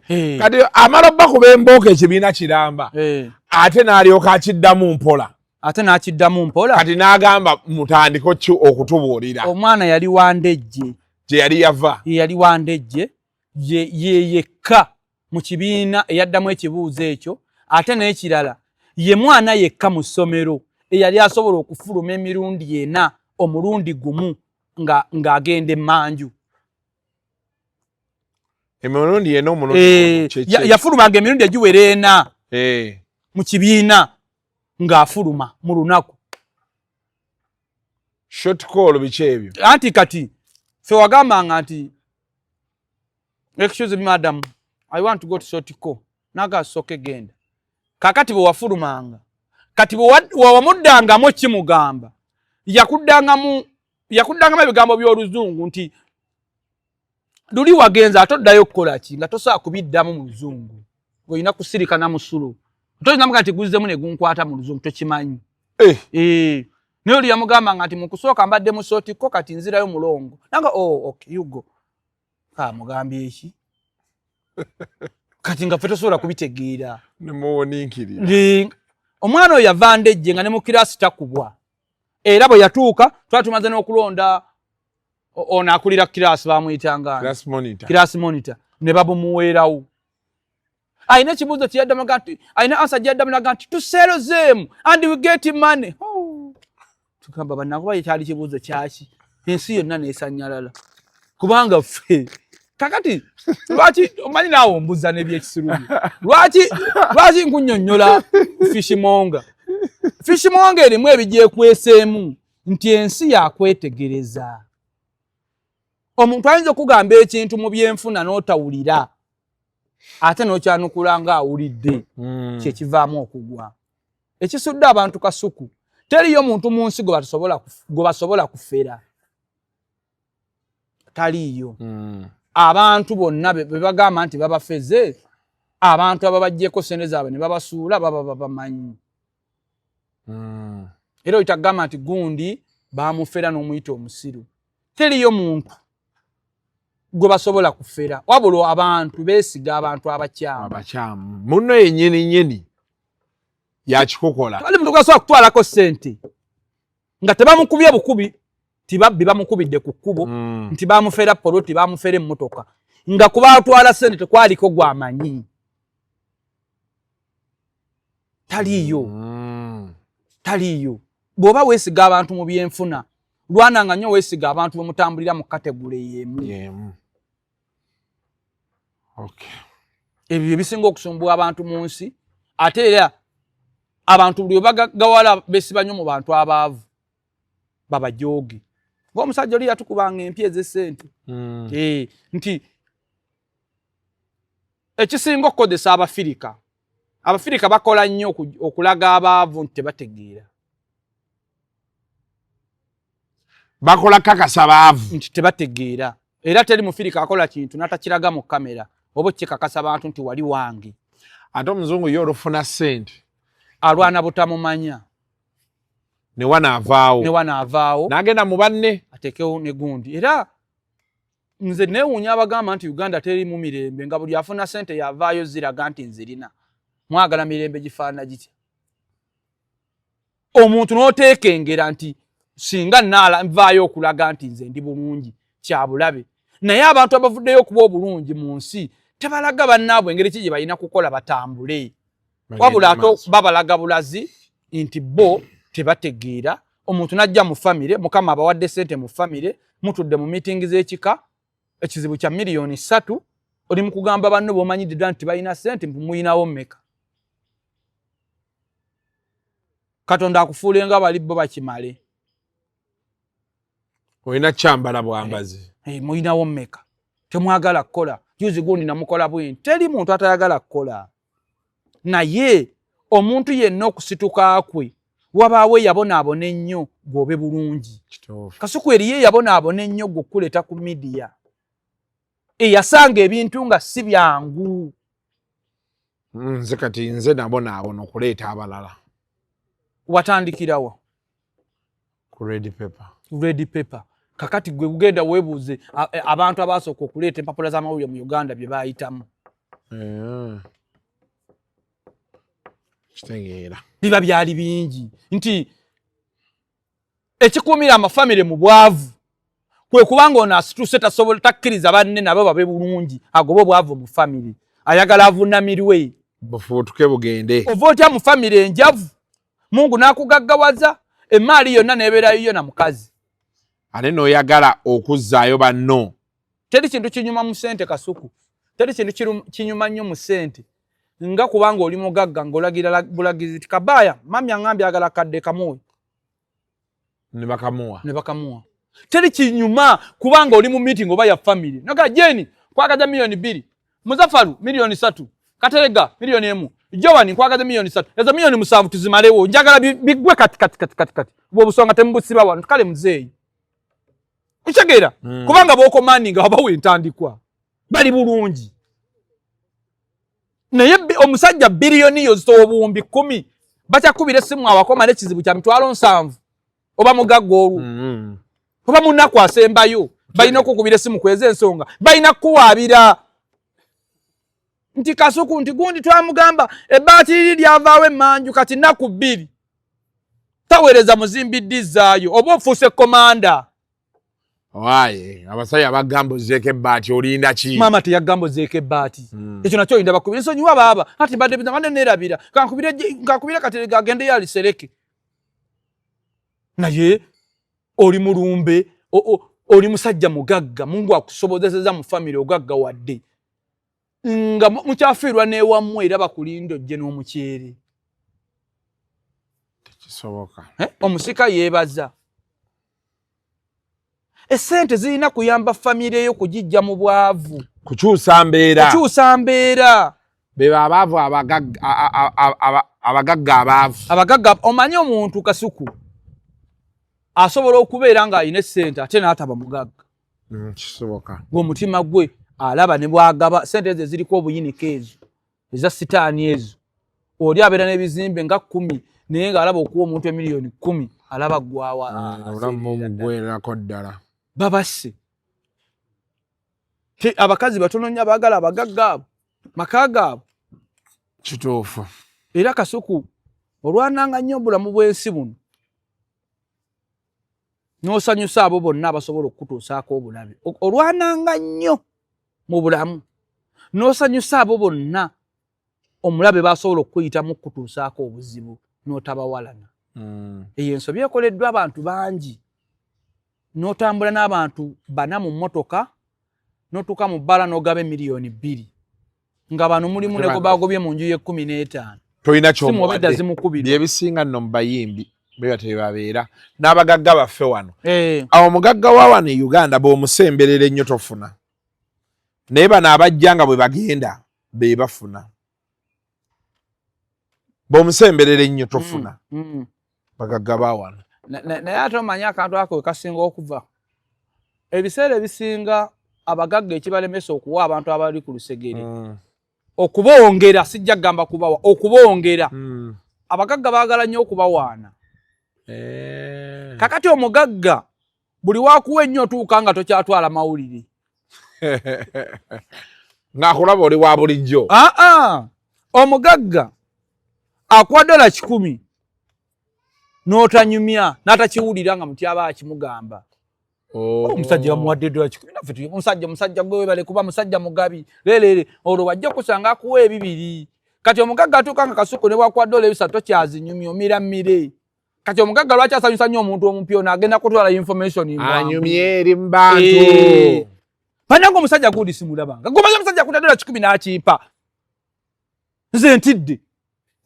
Hey. Kati amala bakuba embooko ekibiina kiramba. Hey. Ate n'alyoka akiddamu mpola. Ate n'akiddamu mpola. Kati n'agamba mutandike ki okutubuulira. Omwana yali wa Ndejje. Gye yali yava. Ye yali wa Ndejje, ye ye yekka mu kibiina eyaddamu ekibuuzo ekyo. Ate n'ekirala ye mwana yekka mu ssomero eyali asobola okufuluma emirundi ena omulundi gumu nga ng'agenda emmanju. Emirundi ena omulundi Yafulumanga emirundi egiwera ena mu kibiina ng'afuluma mu lunaku. Short call biki ebyo? Anti kati ffe wagambanga nti excuse me madam, I want to go to short call, naga soke genda. Kakati bwe wafulumanga kati bwe wamuddangamu kimugamba yakuddangamu ebigambo by'oluzungu nti luli wagenza ate oddayo okukola ki nga tosobola kubiddamu mu luzungu, olina kusirika na musulo toyinza muga nti guzzemu ne gunkwata mu luzungu tokimanyi. Naye oli yamugambanga nti mu kusooka mbadde mu short call kati nzirayo mulongo nanga oh okay you go. Kamugambye eki kati nga ffe tosobola kubitegeera. Nemuwoninkirira. Omwana oyo yava Ndejje nga ne mu kirasi takubwa, era bwe yatuuka twali tumaze n'okulonda ono akulira kirasi bamuyitanga Class monitor. Class monitor ne babumuweerawo. Alina ekibuuzo kyeyaddamu nti alina answer gyeyaddamu naga nti to sell them and we get money. Oh. Tugamba bannakuba kyali kibuuzo kyaki ensi yonna neesanyalala kubanga ffe kakati lwaki omanyi naawe ombuza n'ebyekisirubi lwaki nkunnyonnyola fishmonger. Fishmonger erimu ebigyekweseemu nti ensi yakwetegereza. Omuntu ayinza okugamba ekintu mu byenfuna n'otawulira ate n'okyanukula ng'awulidde, kyekivaamu okugwa ekisudde abantu kasuku. Teriyo muntu mu nsi gwe basobola kufera, taliiyo. Abantu bonna be bagamba nti babafeze, abantu ababaggyeko sente zaabwe ne babasuula baba babamanyi. Era oyita kugamba nti gundi bamufera n'omuyita omusiru. Teriyo muntu gwe basobola kufera, wabula abantu beesiga abantu abakyamu. Abakyamu munno yennyini nnyini yakikukola. Tewali muntu gwasobola kutwalako ssente nga tebamukubye bukubi tibabbi bamukubidde ku kkubo nti bamufera poloti, bamufera emmotoka, nga kubatwala ssente tekwaliko gwamanyi, taliiyo. Taliiyo. Bw'oba weesiga abantu mu byenfuna, lwananga nnyo weesiga abantu bwe mutambulira mu category y'emu. Yemu. Okay. Ebyo ebisinga okusumbuwa abantu mu nsi. Ate era abantu buli bwe bagagawala beesiba nnyo mu bantu abaavu babajooge, ng'omusajja oli yatukubanga empi ez'essente. Nti ekisinga okukozesa Abafirika, Abafirika bakola nnyo okulaga abaavu nti tebategeera. Bakola kakasa baavu nti tebategeera. Era teri mufirika akola kintu n'atakiraga mu kamera oba okikakasa bantu nti wali wange. Ate omuzungu ye olufuna ssente alwana butamumanya. Ne wanaavaawo. Ne wanaavaawo. N'agenda mu banne. Ateekewo ne gundi. Era nze neewuunya abagamba nti Uganda terimu mirembe nga buli afuna ssente yavaayo ziraga nti nzirina. Mwagala mirembe gifaanana gitya? Omuntu n'oteekengera nti Singa naala nvaayo okulaga nti nze ndi bulungi kyabulabe, naye abantu abavuddeyo okuba obulungi mu nsi tebalaga bannaabwe engeri ki gye balina kukola batambule, wabula ate babalaga bulazi nti bo tebategeera. Omuntu n'ajja mu famire, Mukama abawadde ssente mu famire, mutudde mu miitingi z'ekika, ekizibu kya 3 miliyoni, oli mu kugamba banno b'omanyidde ddala nti balina ssente, muyinawo mmeka? Katonda akufuule nga bali bo bakimale. Olina kyambala bwambazi. Hey, muyinawo mmeka? Temwagala kukola. Juzi gundi namukola bwinti. Teri muntu atayagala kukola, naye omuntu yenna okusituka kwe wabaawo eyabonaabona ennyo gw'obe bulungi. Kasuku, eriyo eyabonaabona ennyo gwe okuleeta ku media, eyasanga ebintu nga si byangu. Nze kati nze nabonaabona okuleeta abalala. Watandikirawa? Ku Red Pepper. Red Pepper. Kakati gwe genda weebuuze abantu abasooka okuleeta empapula z'amawulire mu Uganda bye baayitamu. Kitegeera. Biba byali bingi nti ekikuumira amafamire mu bwavu kwe kubanga ono asituse tasobola, takkiriza banne nabo babe bulungi, agobe obwavu mu famire, ayagala avunamirwe. Bufuutuke bugende. Ova otya mu famire enjavu, Mungu n'akugaggawaza, emaali yonna n'ebeerayo yo na mukazi, ate n'oyagala okuzzaayo banno? Teri kintu kinyuma mu ssente, Kasuku, teri kintu kinyuma nnyo mu ssente nga kubanga oli mugagga ng'olagira bulagizi ti kabaaya mami aŋambye agala kadde kamuwe. Ne bakamuwa. Ne bakamuwa. Teri kinyuma kubanga oli mu meeting oba ya family noga Jeni kwagaza 2 miliyoni, Muzafaru 3 miliyoni, Katerega 1 miliyoni, Joani nkwagaza 3 miliyoni, ezo 7 miliyoni tuzimalewo, njagala biggwe kati kati kati kati kati, bwe obusonga temubusiba wano. Kale muzeeyi, okitegeera? Kubanga b'ocommandinga wabawa entandikwa bali bulungi, naye omusajja biliyoni yozitowa 10,000 bakyakubira essimu awakoma n'ekizibu kya 70,000, oba mugagga olwo oba munaku asembayo, balina okukubira essimu kweza ensonga, balina kukuwaabira nti Kasuku nti gundi twamugamba ebbaati liri lyavaawo emmanju, kati nnaku 2 taweereza muzimbi ddizaayo, oba ofuuse komanda. Waaye abasajja bagamba ozeeko ebbaati, olinda ki? Maama teyagamba ozeeko ebbaati. Ekyo nakyo oyinda bakubira ensonyiwa baaba ati mbadde mbadde neerabira, kankubire Katerega agendeyo alisereke. Naye oli mulumbe, oli musajja mugagga, Mungu akusobozeseza mu famire ogagga wadde nga mukyafiirwa n'ewammwe, era bakulinda ojje n'omukyere. Tekisoboka. Eh? Omusika yeebaza esente zirina kuyamba famire yo kugijja mu bwavu. Kukyusa mbeera. Kukyusa mbeera. Beba abaavu, abagagga abaavu. Abagagga. Omanyi omuntu, Kasuku, asobola okubeera ng'alina essente ate n'ataba mugagga. Kisoboka. Ng'omutima gwe alaba ne bwagaba sente ezo eziriko obuyinike, ezo eza sitaani ezo, oli abeera n'ebizimbe nga 10, naye ng'alaba okuwa omuntu 10 miliyoni alaba ggwawa. Obulamu bugwerako ddala. Babasse. Abakazi batono nnyo abaagala abagagga abo maka gaabwe. Kituufu. Era Kasuku, olwananga nnyo obulamu bw'ensi buno n'osanyusa abo bonna abasobola okukutuusaako obulabe. Olwananga nnyo mu bulamu n'osanyusa abo bonna omulabe basobola okukuyitamu okukutuusaako obuzibu n'otabawalana. Eyo ensobi ekoleddwa abantu bangi. N'otambula n'abantu bana mu mmotoka, n'otuuka mu bbala n'ogaba 2 miliyoni nga bano mulimu ne bagobye mu nju y'e15. Tolina Simu obedda zimukubirwa. Byebisinga nno mu bayimbi beba tebabeera n'abagagga baffe wano. Eh. Awo omugagga wa wano e Uganda bw'omusemberera ennyo tofuna, naye bano abajja nga bwe bagenda be bafuna. Bw'omusemberera ennyo tofuna bagagga ba wano. Naye ate omanyi akantu ako we kasinga okuva, ebiseera ebisinga abagagga ekibalemesa okuwa abantu abali ku lusegere okubongera, sijja kugamba kubawa, okubongera, abagagga baagala nnyo okubawaana. Kakati omugagga buli wakuwa ennyo otuuka nga tokyatwala mawulire. Ng'akulaba oli wa bulijjo. Aa, omugagga akuwa $100. N'otanyumya n'atakiwulira nga Mutyaba akimugamba. Oh. Omusajja bamuwadde dola 10 naffe tuli omusajja, musajja gwe webale kuba musajja mugabi leerere, olwo wajja okusanga akuwa ebibiri. Kati omugagga atuuka nga Kasuku ne bwakuwa dola 300 tokyazinyumya, omira mmire. Kati omugagga lwaki asanyusa nnyo omuntu omupya ono? Agenda kutwala information mbwangu. Anyumye eri mu bantu. Bannange omusajja gundi simulabanga. Gomaze omusajja akuta dola 10 n'akimpa, nze ntidde.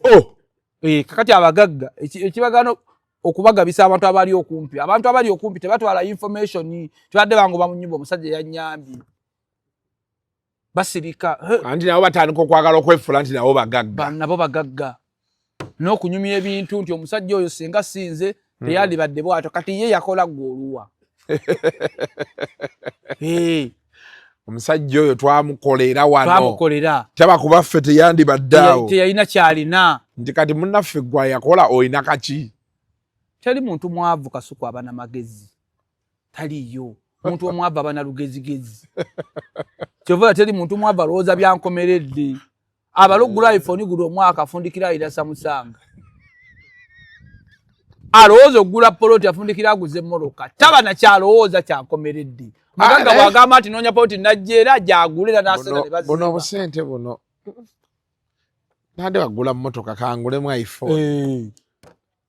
Oh. Kakati abagagga ekibagaano okubagabisa abantu abali okumpi, abantu abali okumpi tebatwala information, tebadde bangoba mu nnyumba, omusajja yanyambye, basirika. Anti nabo batandika okwagala okwefuula nti nabo bagagga. Nabo bagagga n'okunyumya ebintu nti omusajja oyo singa sinze teyandibadde bw'atyo. Kati ye yakola gwe oluwa. Omusajja oyo twamukolera wano, twamukolera, taba kubaffe teyandibadde awo, teyalina kyalina. Nti kati munnaffe gwa yakola olina kaki? Teri muntu mwavu Kasuku aba namagezi, taliyo muntu omwavu aba nalugezigezi. Kyova teri muntu mwavu alowooza byankomeredde. Abala okugula iPhone gula omwaka afundikira ayira Samusanga, alowooza okugula poloti afundikira aguze emmoroka, taba nakyalowooza kyankomeredde. Mugagga bwagamba nti noonya poloti najja era gyagule era nasenda ne bazimba. Buno obusente buno nande bagula mmotoka, kangulemu iPhone.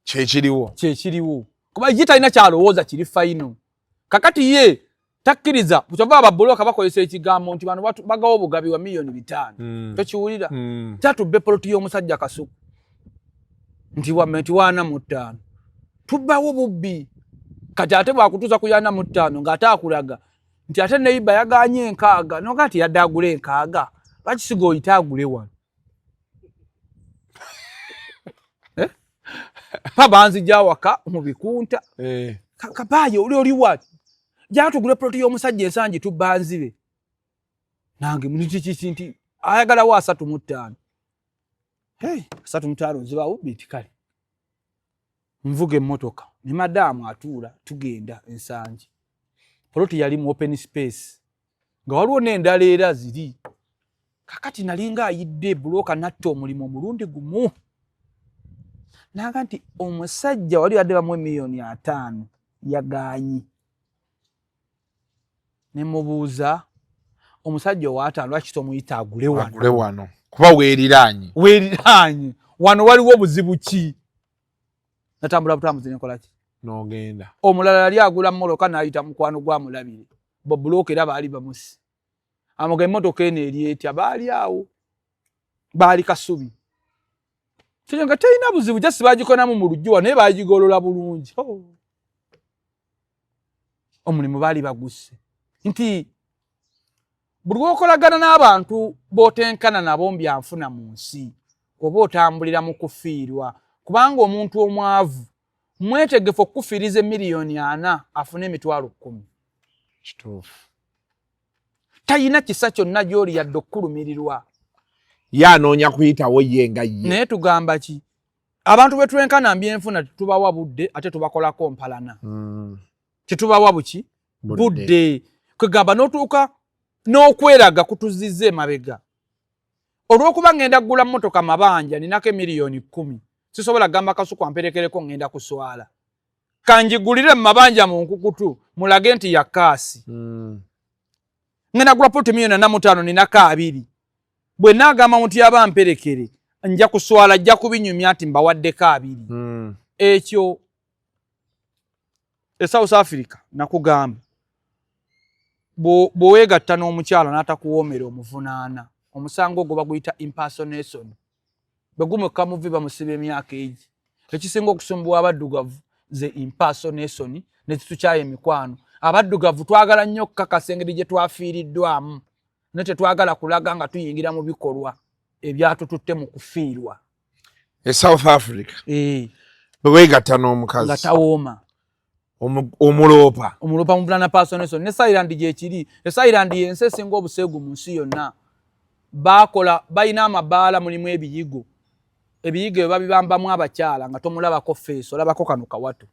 Kyekiriwo. Kyekiriwo, kuba ye talina kyalowooza kiri final. Kakati ye takkiriza, kyova ababuloka bakozesa ekigambo nti bano bagawa obugabi wa 5 miliyoni. Tokiwulira? Kyatubba epoloti y'omusajja Kasuku nti wamme nti 45, tubbawo bubbi. Kati ate bwakutuusa ku 45 ng'ate akulaga nti ate neiba yaganye 60, noga nti yadde agule 60, lwaki siga oyite agule wano? Eh? Pa banzija awaka mu bikunta. Kabaayo oli oliwa gyatugula poloti y'omusajja ensangi tubba nzibe nange munikikiki nti ayagalawo 35. Hey, 35 nzibawo biti. Kale nvuga emmotoka ne madaamu atuula, tugenda ensangi. Poloti yali mu open space nga waliwo n'endala era ziri. Kakati nalinga ayidde bulooka natta omulimu omulundi gumu naga nti omusajja wali yadde bamuwa 50 miliyoni yagaanyi. Ne mubuuza omusajja owaataano lwaki tomuyita agule wano? Agule wano kuba weeriraanye. Weeriraanye wano, waliwo buzibu ki? Natambula butambuzi nenkolaki. N'ogenda. Omulala yali agula mmoloka n'ayita mukwano gwamulabire bobulooka era baali bamusi amuga emmotoka eno eri etya? Baali awo baali Kasubi kyo nga terina buzibu, jasi bagikonamu mu lujjuwa naye bagigolola bulungi. Oh. Omulimu baali bagusse nti buli lwokolagana n'abantu b'otenkana nabo mbyanfuna mu nsi oba otambulira mu kufiirwa, kubanga omuntu omwavu mwetegefu okukufiiriza 40 miliyoni afune 10 000. Kituufu. Talina kisa kyonna gy'oli yadde okukulumirirwa. Ye anoonya kuyitawo ye nga ye. Naye tugamba ki? Abantu bwe twenkana mbyenfuna tetubawa budde, ate tubakolako mpalana. Tetubawa buki? Budde. Kwegamba n'otuuka n'okweraga kutuzizza emabega. Olw'okuba ngenda kugula mmotoka mabanja, ninako 10 miliyoni, sisobola kugamba Kasuku amperekereko, ngenda kuswala. Kanjigulire mu mabanja mu nkukutu mulage nti ya cash. Ngenda gula poloti 45 miliyoni, ninako 20. Bwe naagamba nti aba mperekere nja kuswala, ajja kubinyumya nti mbawaddeko 20. Ekyo e South Africa nakugamba bw'oweegatta n'omukyala n'atakuwoomera omuvunaana omusango ogwo baguyita impersonation. Bwe gumukka muvi bamusiba emyaka egi. Ekisinga okusumbuwa abaddugavu ze impersonation ne zitukyaya emikwano. Abaddugavu twagala nnyo okukakasa engeri gye twafiiriddwamu, naye tetwagala kulaga nga tuyingira mu bikolwa ebyatututte mu kufiirwa. E South Africa bwe weegatta n'omukazi nga tawooma, omuloopa. Omuloopa muvulana impersonation. Ne Thailand gyekiri. E Thailand yensi esinga obuseegu mu nsi yonna. Bakola balina amabaala mulimu ebiyigo, ebiyigo ebyo babibambamu abakyala nga tomulabako face, olabako kano kawato.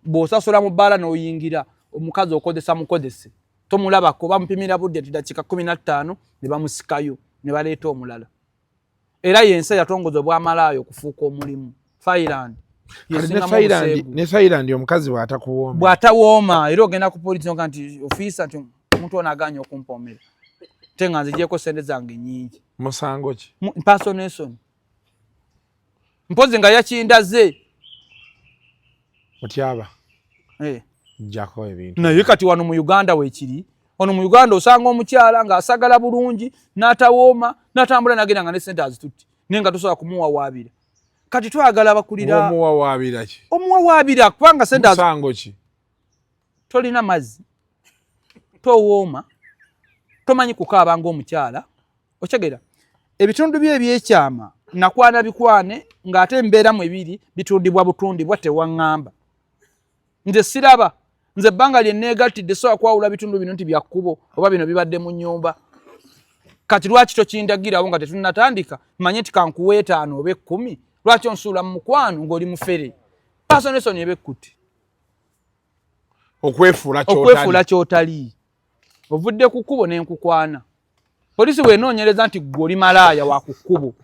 Bw'osasula mu bbaala n'oyingira, omukazi okozesa mukozese, tomulabako, bamupimira budde nti dakiika 15 ne bamusikayo ne baleeta omulala. Era yensi eyatongoza obwamalaayo okufuuka omulimu, Thailand. Ne Thailand omukazi bw'atakuwooma, bw'atawooma era ogenda ku poliisi noga nti ofiisa nti omuntu ono agaanye okumpoomera, te nga nzigyeko sente zange nyingi. Musango ki? Impersonation. Mpozi nga yakindaze. Mutyaba. Njako ebintu. Naye kati wano mu Uganda weekiri. Wano mu Uganda osanga omukyala ng'asagala bulungi n'atawooma n'atambula n'agenda nga ne sente azitutte, naye nga tosobola kumuwawaabira. Kati twagala bakulira omuwawaabira ki? Omuwawaabira kubanga sente musango ki? Tolina mazzi, towooma, tomanyi kukaaba ng'omukyala, okyegera ebitundu bye ebyekyama nakwana bikwane ng'ate embeera mu ebiri bitundibwa butundibwa tewaŋŋamba. Nze siraba, nze ebbanga lye neegattidde sobola kwawula bitundu bino nti bya kkubo oba bino bibadde mu nnyumba. Kati lwaki tokindagirawo nga tetunnatandika manye nti kankuwa 5 oba 10? Lwaki onsuula mu mukwano ng'oli mufere? Personation eba ekkutte. Okwefuula ky'otali. Ovudde ku kkubo ne nkukwana. Poliisi bw'enoonyereza nti ggwe oli malaaya wa ku kkubo,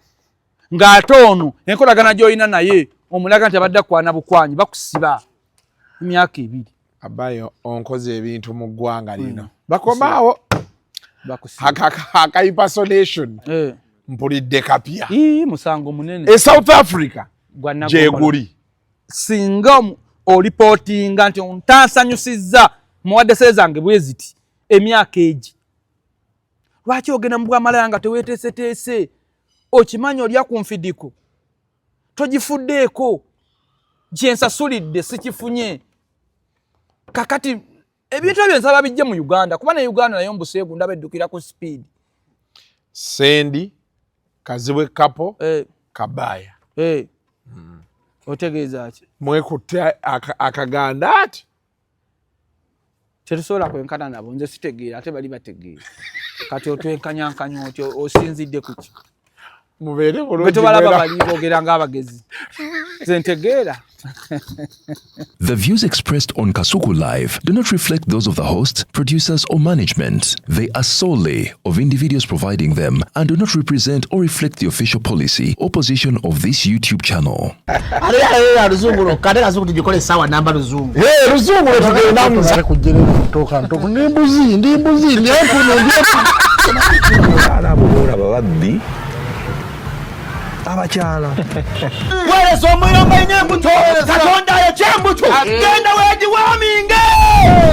ng'ate ono enkolagana gy'olina naye omulaga nti abadde akwana bukwanyi, bakusiba emyaka 2. Abayo onkoze ebintu mu ggwanga lino. Bakomaawo aka impersonation. Mpulidde kapya. Musango munene. E South Africa gyeguli. Singa olipootinga nti ntansanyusizza muwadde sente zange bwe ziti emyaka egi. Lwaki ogenda mu bwamalaya nga teweeteeseteese? Okimanyi olya ku nfidiko, togifuddeeko, gye nsasulidde sikifunye. Kakati ebintu ebyo nsaba bijje mu Uganda, kuba ne Uganda nayo mbuseegu ndaba eddukira ku speed. Sendi Kazibwe Kapo Kabaya. Otegeeza ki? Mwekutte akaganda ati tetusobola kwenkana nabo, nze sitegeera ate bali bategeera. Kati otwenkanyankanya otyo osinzidde ku ki? Mubeere bulungi. Bwe bali boogera ng'abagezi. Nze ntegeera. The views expressed on Kasuku Live do not reflect those of the hosts, producers, or management. They are solely of individuals providing them and do not represent or reflect the official policy or position of this YouTube channel. Abakyala weereza omuyomba ina embuto, Katonda ayokya embuto, genda weegiwaaminge.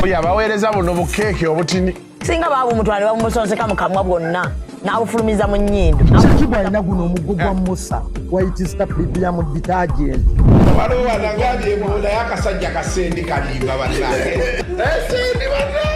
Oyo abaweereza buno bukeeke obutini. Singa baabumutwala ne babumusonseka mu kamwa bwonna n'abufulumiza mu nnyindo. Kiki alina guno omuggo gwa Musa, White Star Premium detergent. Waliwo wanagambye naye akasajja kasendi kalimba bannange. Sendi bannange.